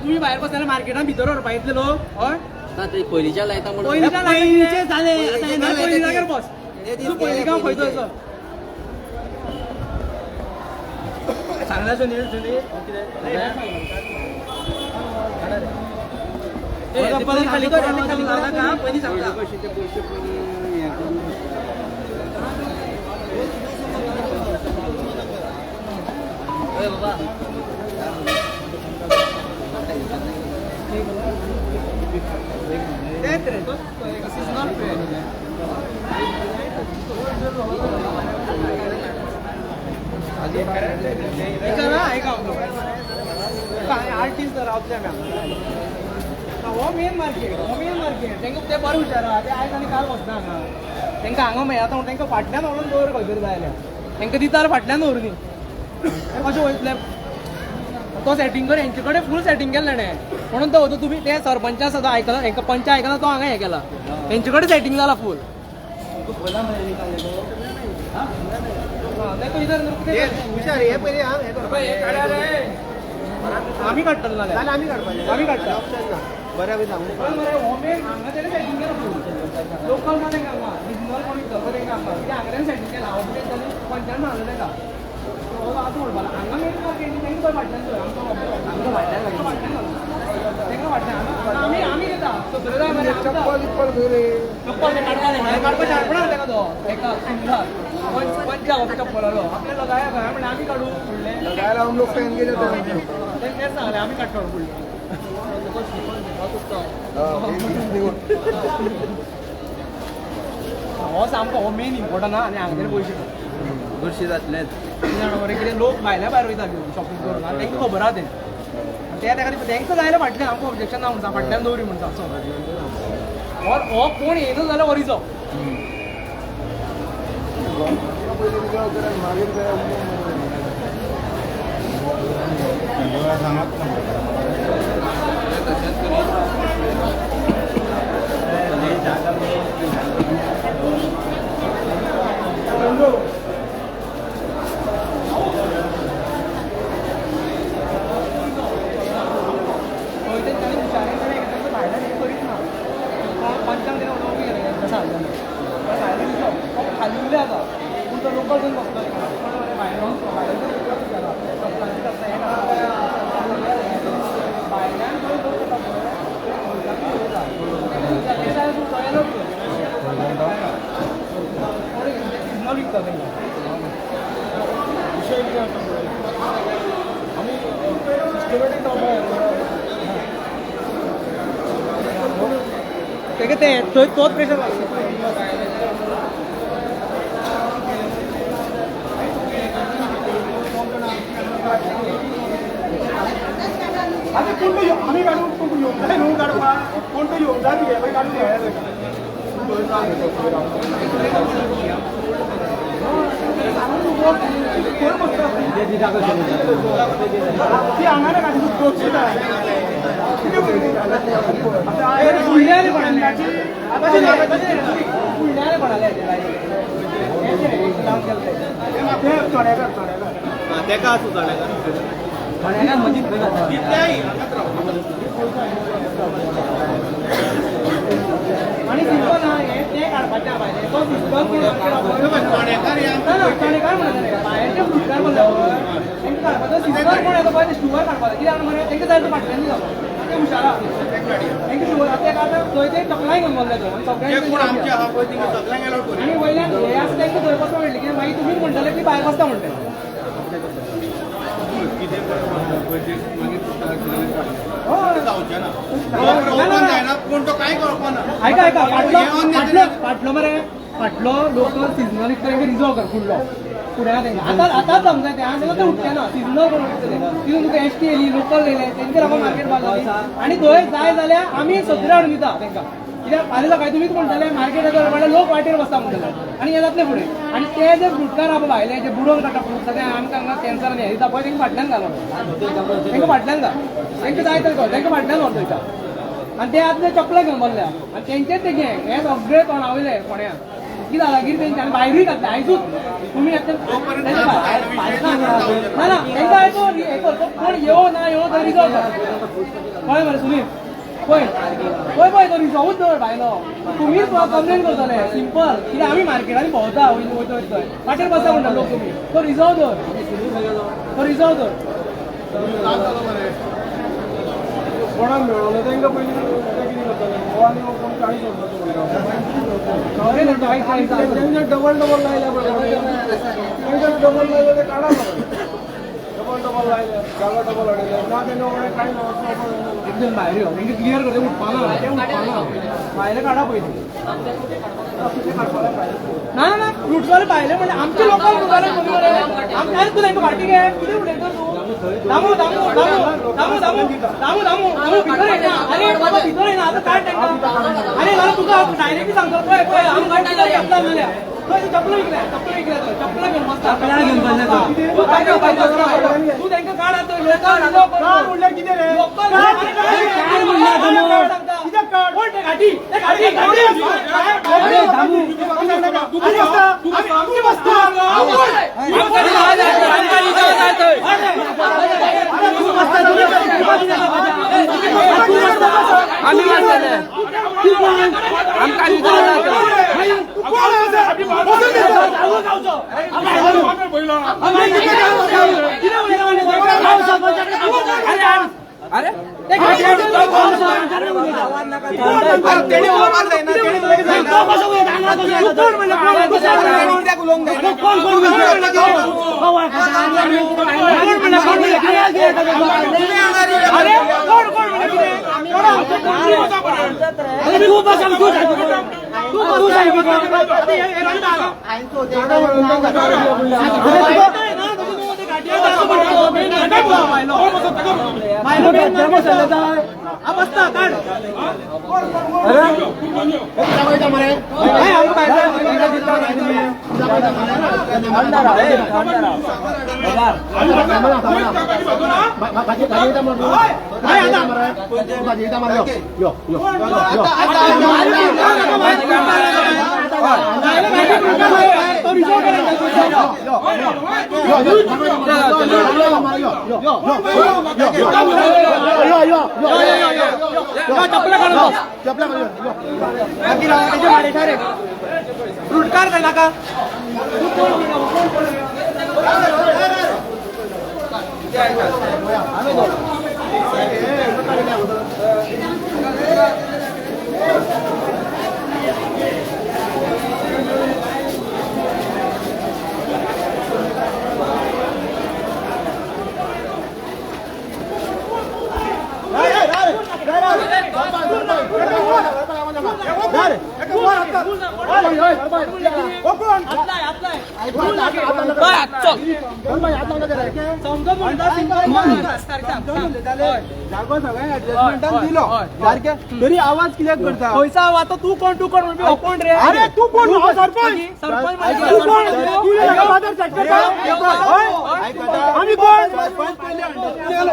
तुमी भायर बसता मार्केटान भितर व्हरपा येतले लोक. हय ना ते पयलींच्या लायता म्हणून पयलींच्या जालें पयलीं जाग्यार बस तूं पयलीं गांव खंय थंय सांगला सुनील सुनील कितें खाली कर पयलीं सांगता. बाबा आर्टिस्ट रावतले आमी हांगा. हो मेन मार्केट हो मेन मार्केट तांकां ते बरें हुशार आहा ते आयज आनी काल वचना हांगा तांकां हांगा मेळटा म्हणून तांकां फाटल्यान व्हरून दवर खंय तरी जाय जाल्यार तांकां दिता फाटल्यान दवरून कशें वयतले तो सेटींग कर हेंचे कडेन फूल सेटींग केल्लें ताणें म्हणून तो वता. तुमी ते सरपंच आसा तो आयकला हेंका पंच आयकला तो हांगा हें केला तेंचे कडेन सेटींग जाला फूल. आमी काडटले नाल्यार आमी काडटा बरें सांगू हो मेन हांगा तेणें सेटींग केलां फूल लोकल ना तांकां हांगा रिजनल कोण विकता पळय तांकां हांगा कित्याक हांगा तेणें सेटींग केलां हांव तेंच्यांनी पंचान सांगलें तांकां आतां म्हणपाक हांगा मेन मार्केट तांकां थंय फाटल्यान थंय आमकां फाटल्यान तांकां फाटल्यान आमी आमी घेता सगळें जाय मरे. चप्पल इप्पल खंय रे चप्पल काडपा शाणपणां ताका तो एका सुंदर पंचा हो चप्पलालो आपले लगाया खंय म्हणलें आमी काडू फुडलें लगायला हम लोग पहन के जाते हैं. तेंच सांगलें आमी काडटलो फुडलें. हो सामको हो मेन इम्पोर्टंट आहा आनी हांगा पयशे बुरशी जातलेच जाणा कितें लोक भायल्या भायर वयता घेवन शॉपिंग करून आनी तांकां खबर आहा तें ते ताका तांकां जाय जाल्यार फाटल्यान आमकां ऑब्जेक्शन ना म्हणटा फाटल्यान दवरी म्हणटा. हो कोण येयना जाल्यार वरीचो पंचांग तेणें उलोवंक गेलें सांगलें खाली उरलें आतां पूण तो लोकल जण बसलो भायर भायल्यान लोक येता पळय सिजनल विकता तांकां. विशय कितें आसा पळय आमी सिस्टमॅटीक जावपाक तेका तें थंय तोच प्रेशर लागता. आतां कोण तो आमी काडूं कोण येवंक जाय न्हू काडपाक कोण तो येवंक जाय तुगे पळय काडून ती हांगा ना काडून आणि सिंपल हा हे ते काडपाचें भायलें तो सिस्टम चणेकार म्हणटा भायरचे फ्रुटकार म्हणल्यावर तेंकां काडपाचो सिस्टम कोण येता पळय शुगर काडपाचो कित्याक मरे तेंकां जाय तो फाटल्यान जावपा ते हुशार आहा तेंकां शुगर आतां आतां थंय ते चपलाय घेवन बसले थंय सगळ्यांक आनी वयल्यान हे आसा तेंकां थंय बसपाक मेळटलें कित्याक मागीर तुमी म्हणटले की भायर बसता म्हणटले आयका आयका फाटलो फाटलो मरे फाटलो लोकल सिजनल इतलो रिजर्व कर फुडलो फुडें तेंकां आतां आतांच समजा तें आनी तें उठचें ना सिजनल करून उठतलें तितून तुका एस टी येयली लोकल येयले तेंचेर आमकां मार्केट बांदली आनी थंय जाय जाल्यार आमी सगळें हाडून दिता तेंकां कित्याक फाल्यां सकाळीं तुमीच म्हणटले मार्केट येता म्हणल्यार लोक वाटेर बसता म्हणटले आनी हें जातलें फुडें आनी ते जे फ्रुटकार आहा भायले जे बुडोवन काडटा फ्रूट सगळें आमकां हांगा कॅन्सर आनी हें दिता पळय तेंकां फाटल्यान घालो तेंकां फाटल्यान घाल तेंकां जाय तरी तेंकां फाटल्यान व्हर थंयच्या आनी ते आतां चपलां घेवन बसल्या आनी तेंचेच ते गँग हे सगळे तोंडा वयले फोंड्या कितें जालां कितें तेंचे आनी भायरूय घातले आयजूच तुमी ना ना तेंकां आयजो हें कर कोण येवो ना येवो तो रिजॉल्व कर कळ्ळें मरे सुनील पळय पळय पळय तो रिजॉल्वूच दवर भायलो तुमीच कंप्लेन करतले सिंपल कित्याक आमी मार्केटांनी भोंवता वयता वयता थंय वाटेर बसता म्हणटा लोक तुमी तो रिजॉल्व दवर तो रिजॉल्व दवर कोणाक मेळोलो तांकां पयलीं कितें करतले आनी कोण कांय सोडना तेंचे डबल डबल लायल्या पळय तेंचे डबल लायले ते काडा डबल डबल लायले जागा डबल हाडले ना तेंच्या कडेन कांय ना एकदम भायर यो तेंकां क्लियर करता उठपाना तें उठपाना भायले काडा पयलीं ना ना ना फ्रुट्सवाले भायले म्हणल्यार आमचे लोकल फ्रुटवाले कमी मरे आमचे आनी तूं तेंकां फाटी घे कितें उलयता तूं दामू दामू दामू दामू दामू दामू दामू दामू भितर येना आरे बाबा भितर येना आतां काड तेंकां आरे जाल्यार तुका डायरेक्टली सांगता पळय पळय आमकां चपलां जाल्या थंय चपलां विकल्या चपलां विकल्या थंय चपलां घेवन बसता तूं तेंकां काड आतां लोकल म्हणल्यार कितें रे लोकल कोण ते घाटी ते घाटी घाटी आमची बसता फ्रुटकार काय नाका जागो सगळ्यांक ऍडजस्टमेंटान दिलो सारकें तरी आवाज कित्याक करता खंयचो आवाज तूं कोण तूं कोण म्हणपी कोण रे अरे तूं कोण सरपंच सरपंच तूं कोण आमी कोण सरपंच पयलीं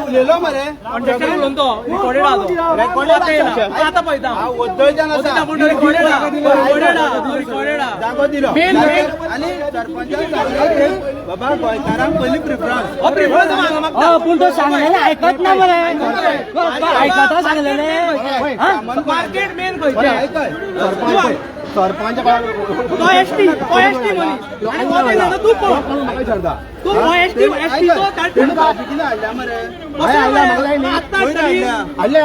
उलयलो मरे अंडरस्टँड तो रिकॉर्डेड आहा आतां पळयता रिकॉर्डेड आहा जागो दिलो आनी सरपंचान सांगलें बाबा गोंयकारांक पयलीं प्रिफरन्स पूण तो सांगलेलें आयकत ना मरे आयकता सांगलेलें मार्केट मेन खंयचें आयकय सरपंच तो एसटी तो एसटी मनीस आनी हो तें तूं कोण तूं हो एसटी एसटी तो कितें हाडल्या मरे भाजी हाडल्या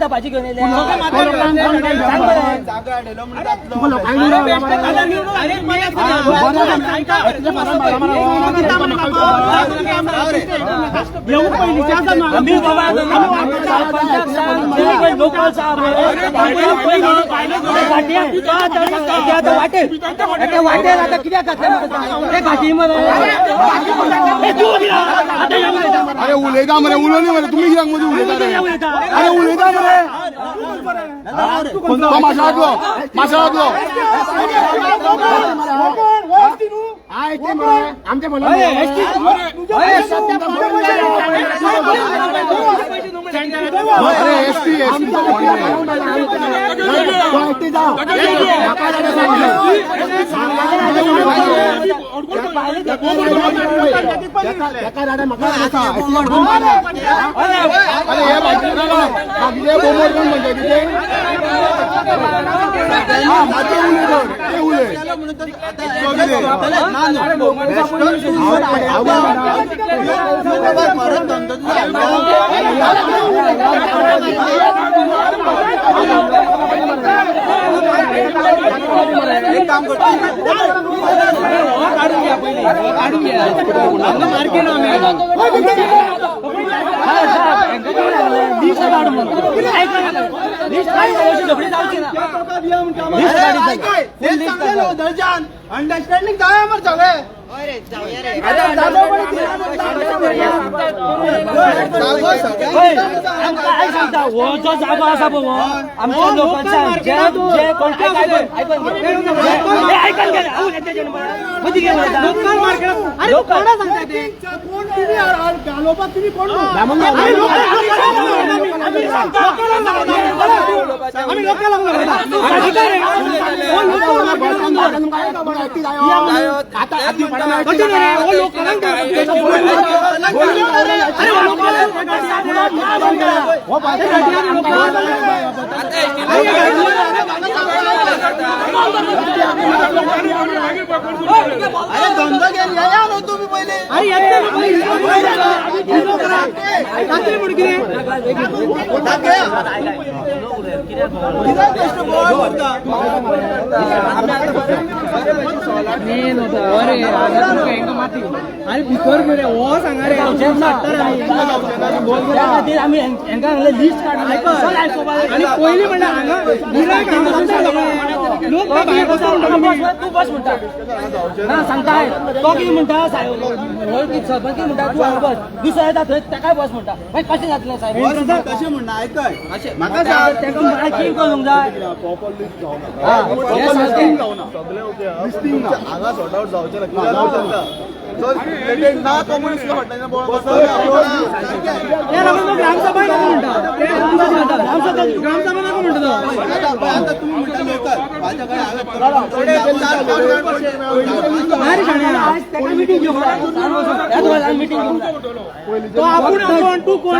भाजी घेऊन येयल्या वाटेल आता कित्याक घातलें घाटी मरे अरे उलयता मरे उलोवनी मरे तुमी कित्याक मदीं उलयता रे अरे उलयता मरे तो माशेलांतलो माशेलांतलो अरे एसटी एसटी अरे हे बाकीचे बोमोर कोण पंचायतीचे ते उलय ते उलय काडून घ्या पयलीं काडून घ्या मार्केट अंडरस्टँडिंग जाय मरे सगळे सांगता हो जो जागो आसा पळय आमच्या लोकांचा जे कोण अरे धंदो घेवन येया न्हू तुमी पयलीं अरे भितर मरे हो सांगा रे खातीर आमी हेंका लिस्ट काडून आनी पयलीं म्हणल्यार हांगा गिरायक हांगा लोक भायर बसून तूं बस म्हणटा ना सांगता तो कितें म्हणटा साहेब सरपंच कितें म्हणटा तूं हांगा बस दुसरो येता थंय ताकाय बस म्हणटा मागीर कशें जातलें साहेब तशें म्हणना आयकय म्हाका सांग ताका मार्कींग करूंक जाय हांगा सॉर्ट आउट जावचें ना ग्रामसभा नको म्हणटा ग्रामसभा नको म्हणटा आता तुमी म्हणटा लोकल तो आपूण कोण तूं कोण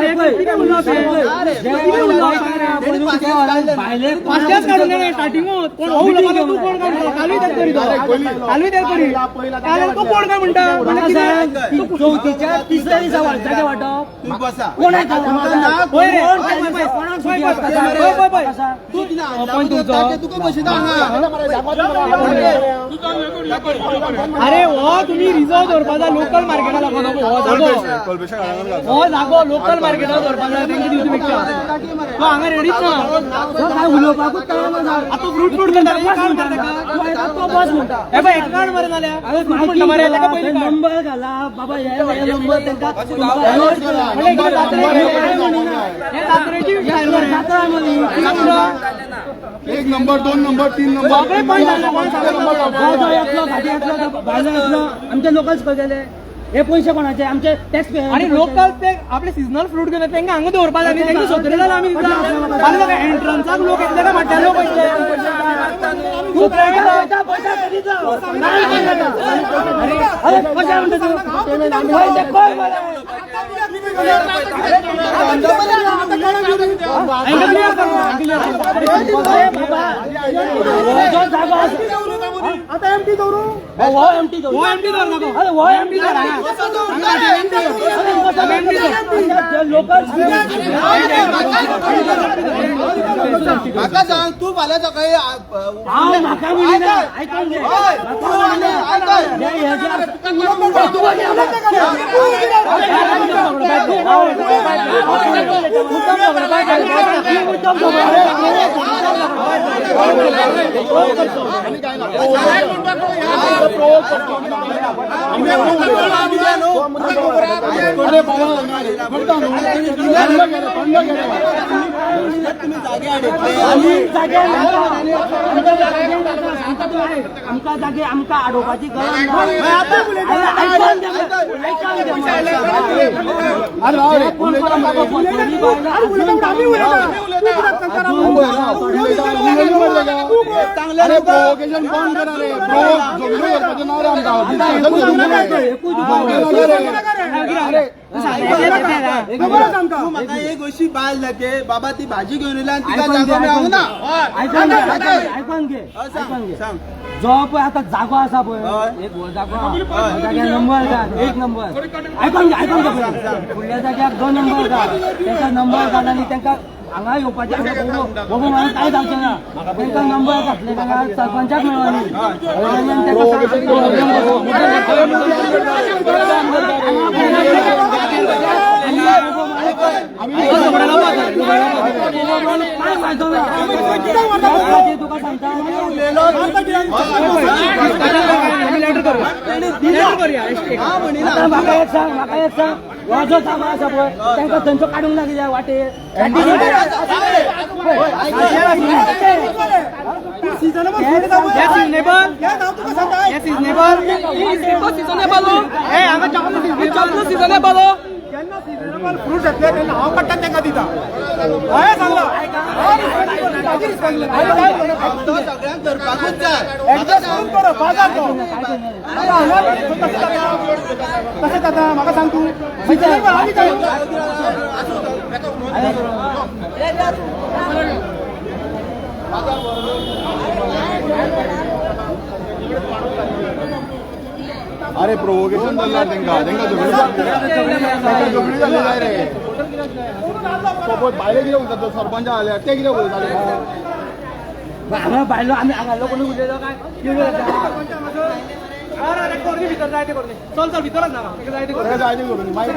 पांचशेच काडून स्टार्टिंगूच कोण हो उलोवपाक तूं कोण काय म्हणटा कालूय तेच करी कालूय तेच करी काल तूं कोण काय म्हणटा चवथीच्या तिसऱ्या दिसा जागे वांटप तूं बसा कोणाक तूं पॉयंट तुमचो. अरे हो तुम्ही रिझर्व दवरपा जाय लोकल मार्केटा लागून. हो जागो, हो जागो लोकल मार्केटा दवरपा जाय तेंका दिवचे पेक्षा. तो हांगा रेडीच ना, काय उलोवपाकूच कळना. आतां फ्रूट फ्रूट करता, तो बस म्हणटा. हे पळय एक कार्ड मरे जाल्यार फ्रूट म्हणटा मरे, ताका पयलीं नंबर घाला बाबा, हे नंबर तांकां. जात्रेची जात्रा एक नंबर, 2 नंबर, 3 नंबर, येतलो, घाटी येतलो, भायलो येतलो. आमचे लोकल्स खंय गेले? हे पयशे कोणाचे? आमचे टॅक्स पेयर. आणि लोकल ते आपले सिजनल फ्रूट घेऊन तांकां हांगा दवरपा जाय न्ही, तांकां सोदले जाल्यार आमी दिता. एंट्रन्साक लोक येतले काय फाटल्यान लोक येतले? कशें म्हणटा तूं? पयशे कोण मरे? आता एमटी दवरू, हो एमटी दवरू, हो एमटी दवर नको, हो एमटी दवर. लोकल म्हाका सांग तूं फाल्यां सकाळी हांव म्हाका म्हणिना, आयकून घे. आमकां जागे आमकां आडोवपाची गरज ना. प्रोवोकेशन बंद करा रे, झगडो करपाचें ना रे आमकां. म्हाका एक अशी बायल जाते बाबा, ती भाजी घेवन येयला आनी तिका जागो मेळोंक ना. आयकून घे, सांग. जो पळय आतां जागो आसा पळय, एक हो जागो जाग्यार नंबर घाल, 1 नंबर. आयकून घे, आयकून घे. फुडल्या जाग्यार 2 नंबर घाल, तांकां नंबर घाल आनी तांकां हांगा येवपाचें बोबो मारून कांय जावचें ना. तांकां नंबर घातले जाल्यार सरपंचाक मेळना. काय फायदो ना तुका सांगता. म्हाका एक सांग, म्हाका एक सांग, हो जो जागो आसा पळय तांकां थंयचो काडूंक ना कित्याक वाटेर? जेन्ना सिजनेबल फ्रूट येतले तेन्ना हांव काडटा तांकां दिता. हांवें सांगलां, सगळ्यांक धरपाकूच जाय. एडजस्ट करून बरो बाजार तो. कशें जाता म्हाका सांग तूं? सिजनेबल आनी काय? अरे प्रोवोकेशन चल्ला तेंका, तेंका झगडी जाल्ली जाय रे. भायले कितें उलयता तो सरपंच जाल्यार ते कितें उलयताले? हांगा भायलो आमी हांगा लोक कोणूय उलयलो काय भितर जाय ते करून चल चल, भितरच ना जाय ते करून, जाय ते करून मागीर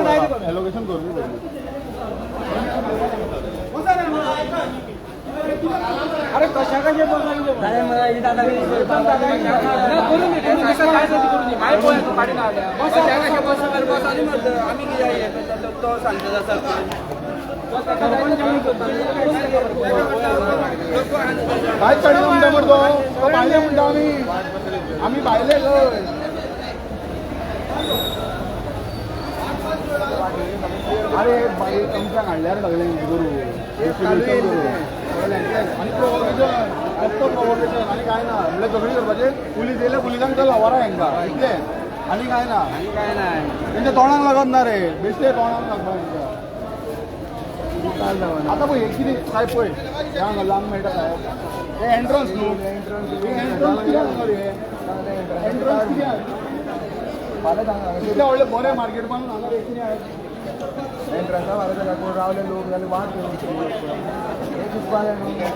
एलोकेशन करून. अरे कशा कशें कांयच काडिना म्हणटा मरे तो, तो भायले म्हणटा. आमी आमी भायले खंय. अरे बाई तुमच्याक हाडल्यार सगळें हें करूं आनी प्रोवोकेशन, फक्त प्रोवोकेशन आनी कांय ना. म्हणल्यार झगडी करपाचें. पुलीस येयले, पुलिसांक चल व्हरा हेंकां, इतलें आनी कांय ना. तेंच्या तोंडाक लागप ना रे, बेश्टे तोंडाक लागपा हेंकां. आतां पळय कितें सायब पळय हांगा लांब मेळटा सायब, हे एंट्रन्स न्हू, एंट्रन्स कित्याक हांगा रे? एंट्रन्स कित्याक? इतलें व्हडलें बरें मार्केट बांदून हांगा कितें एंट्रन्सा बारा रावले लोक जाल्यार वाट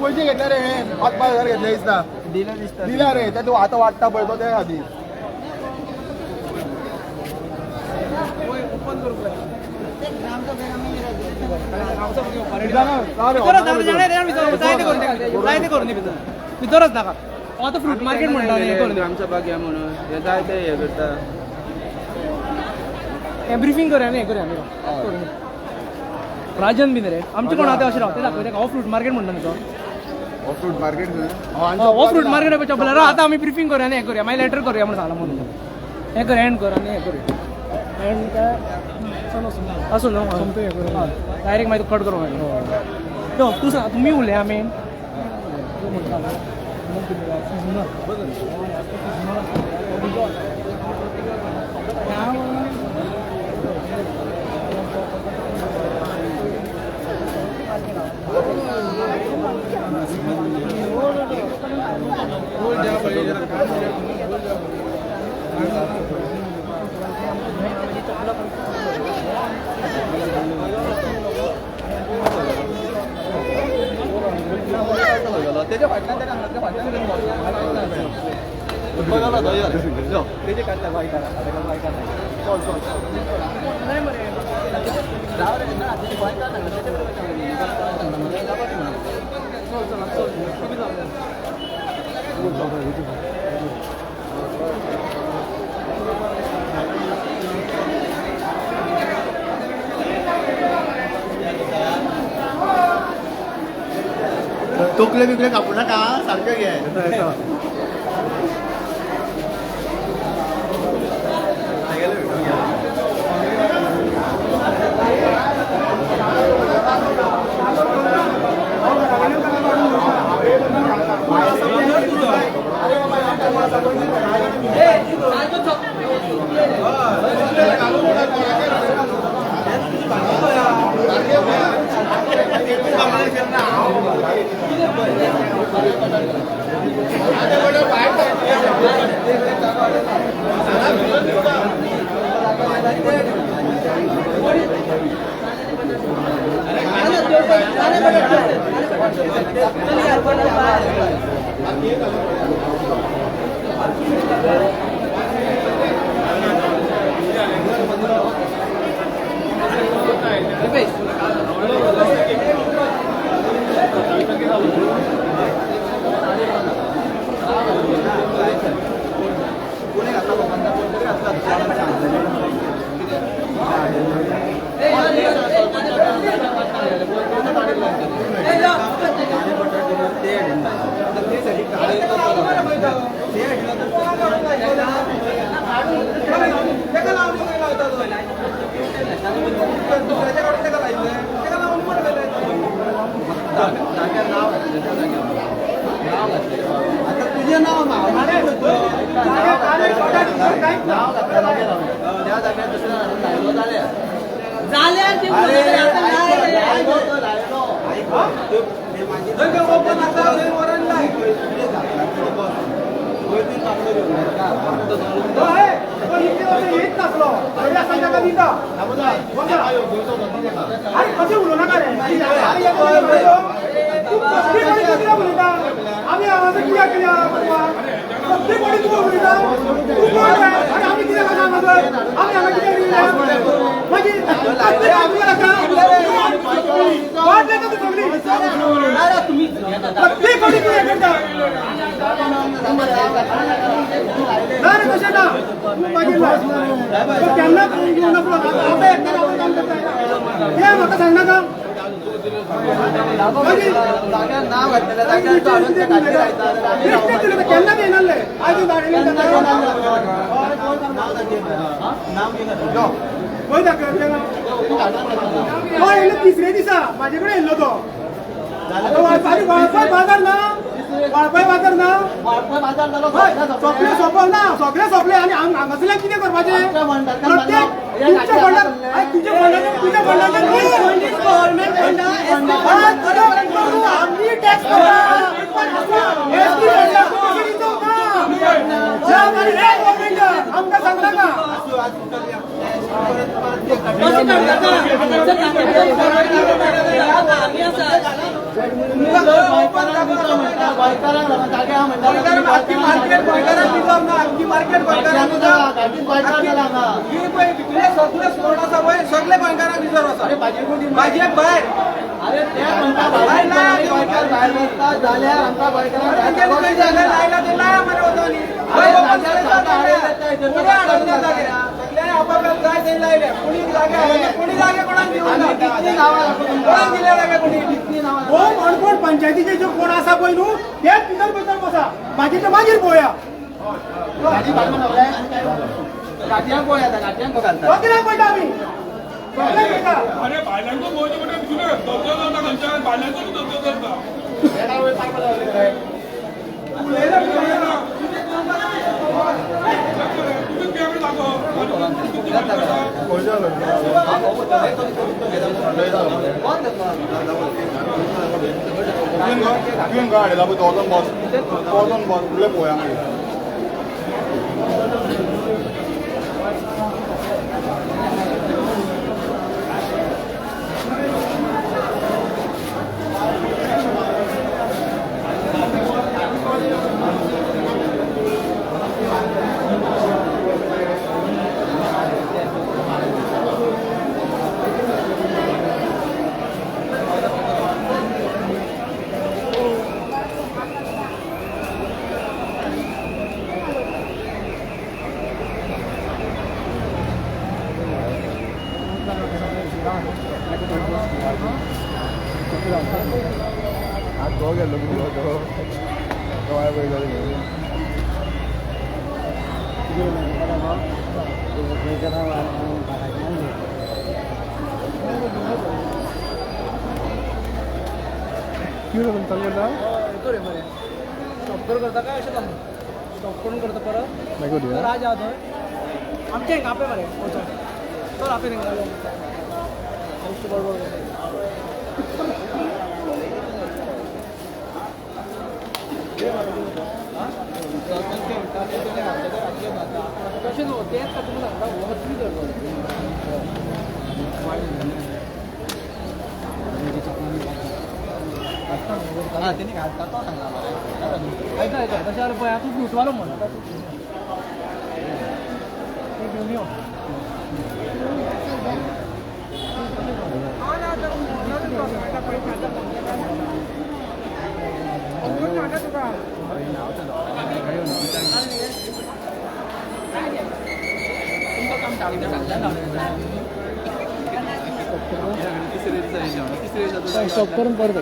पयशे घेतले रे 5-5 हजार घेतले दिसता दिले दिसता दिला रे ते तूं आतां वाडटा पळय तो ते खातीर भितरच नाका आतां फ्रूट मार्केट म्हणटा आमच्या बाग म्हणून हे जाय ते हे करता हें ब्रिफींग करूया न्ही हें करूया आमी राजन बीन रे आमचे कोण आतां अशें रावते दाखयता हो फ्रूट मार्केट म्हणटा न्ही तो हो फ्रूट मार्केट हो फ्रूट मार्केट पळय चपलार आतां आमी ब्रिफींग करूया न्ही हें करूया मागीर लेटर करूया म्हणून सांगलां म्हणून हें कर एंड कर आनी हें करूया एंड काय आसूं न्हू डायरेक्ट मागीर कट करूं मागीर यो तूं सांग तुमी उलया मेन तेच्या फाटल्यान तेका फाटल्यान तेजे काडटा बायकार चल चल राव रे ना तेजे गोंयकार सांगला तेजे बरोबर सांगला चल चल तोकले बिकले कापू नाका सारकें घे अरे कशें उलोवं नाका रे आमी हांगासर कित्याक केल्या सगळी कडेन तूं उलयता तूं कोण रे आनी आमी कितें करता हांगासर आमी हांगा कितें केल्या मागीर वाट लायता तूं सगळी सगळी कडेन तूं हें करता ना रे तशें ना तूं मागीर लाय केन्ना घेवन आतां एकट्यान आपण काम करता तें म्हाका सांगनाका केन्ना येनाले आज खंय दाखयलें तो येयलो तिसरे दिसा म्हाजे कडेन येयल्लो तो वाळपय बाजार ना वाळपय बाजार ना सगळे सोंपल ना सगळे सोंपले आनी हांगासरल्यान कितें करपाचें प्रत्येक तुमच्या फंडार तुज्या फंडाचेर तुज्या फंडाचेर आमी टॅक्स आमकां सांगता का काम करता. मार्केट गोंयकारांक सगळे स्लॉट आसा पळय, सगळे गोंयकारांक रिजर्व आसा. भाजयेक भायर भायर बसता जाल्यार आमकां गोंयकारांक लायला ते लाया मरे वता न्ही. कोणी हाडून जागे सगळ्यांनी आपापल्या जाय ते लायले. कोणी जागे हाडले, कोणी जागे कोणाक दिवंक ना, कोणाक दिले जागे कोणी. हो मणकोण पंचायतीचे जे कोण आसा पळय न्हू तेच भितर भितर बसा, बाकीचे मागीर पळोवया. गाडयांक पळय आतां, गाडयांक घालता कित्याक पळयता आमी? अरे बायलांचो मोज म्हणटा धंदो जाता खंयच्या बायलांचो धंदो करता. तुवें खंय हाडयला पळय तो वचोन बस, तो वचोन बस म्हणल्यार पळोवया मागीर. स्टॉप करून करता काय अशें जालें? स्टॉप करून करता परत राज आहा थंय आमचें हिंगा आपय मरे वचोन चल आपय हिंगा बरोबर. तशें न्हू तेंच तुमकां सांगता वचून करता. तेणी घालता तो सांगला. आयता आयता तशें जाल्यार पळय तूं फ्रुटवालो म्हण घेवन यो. स्टॉप करून परत.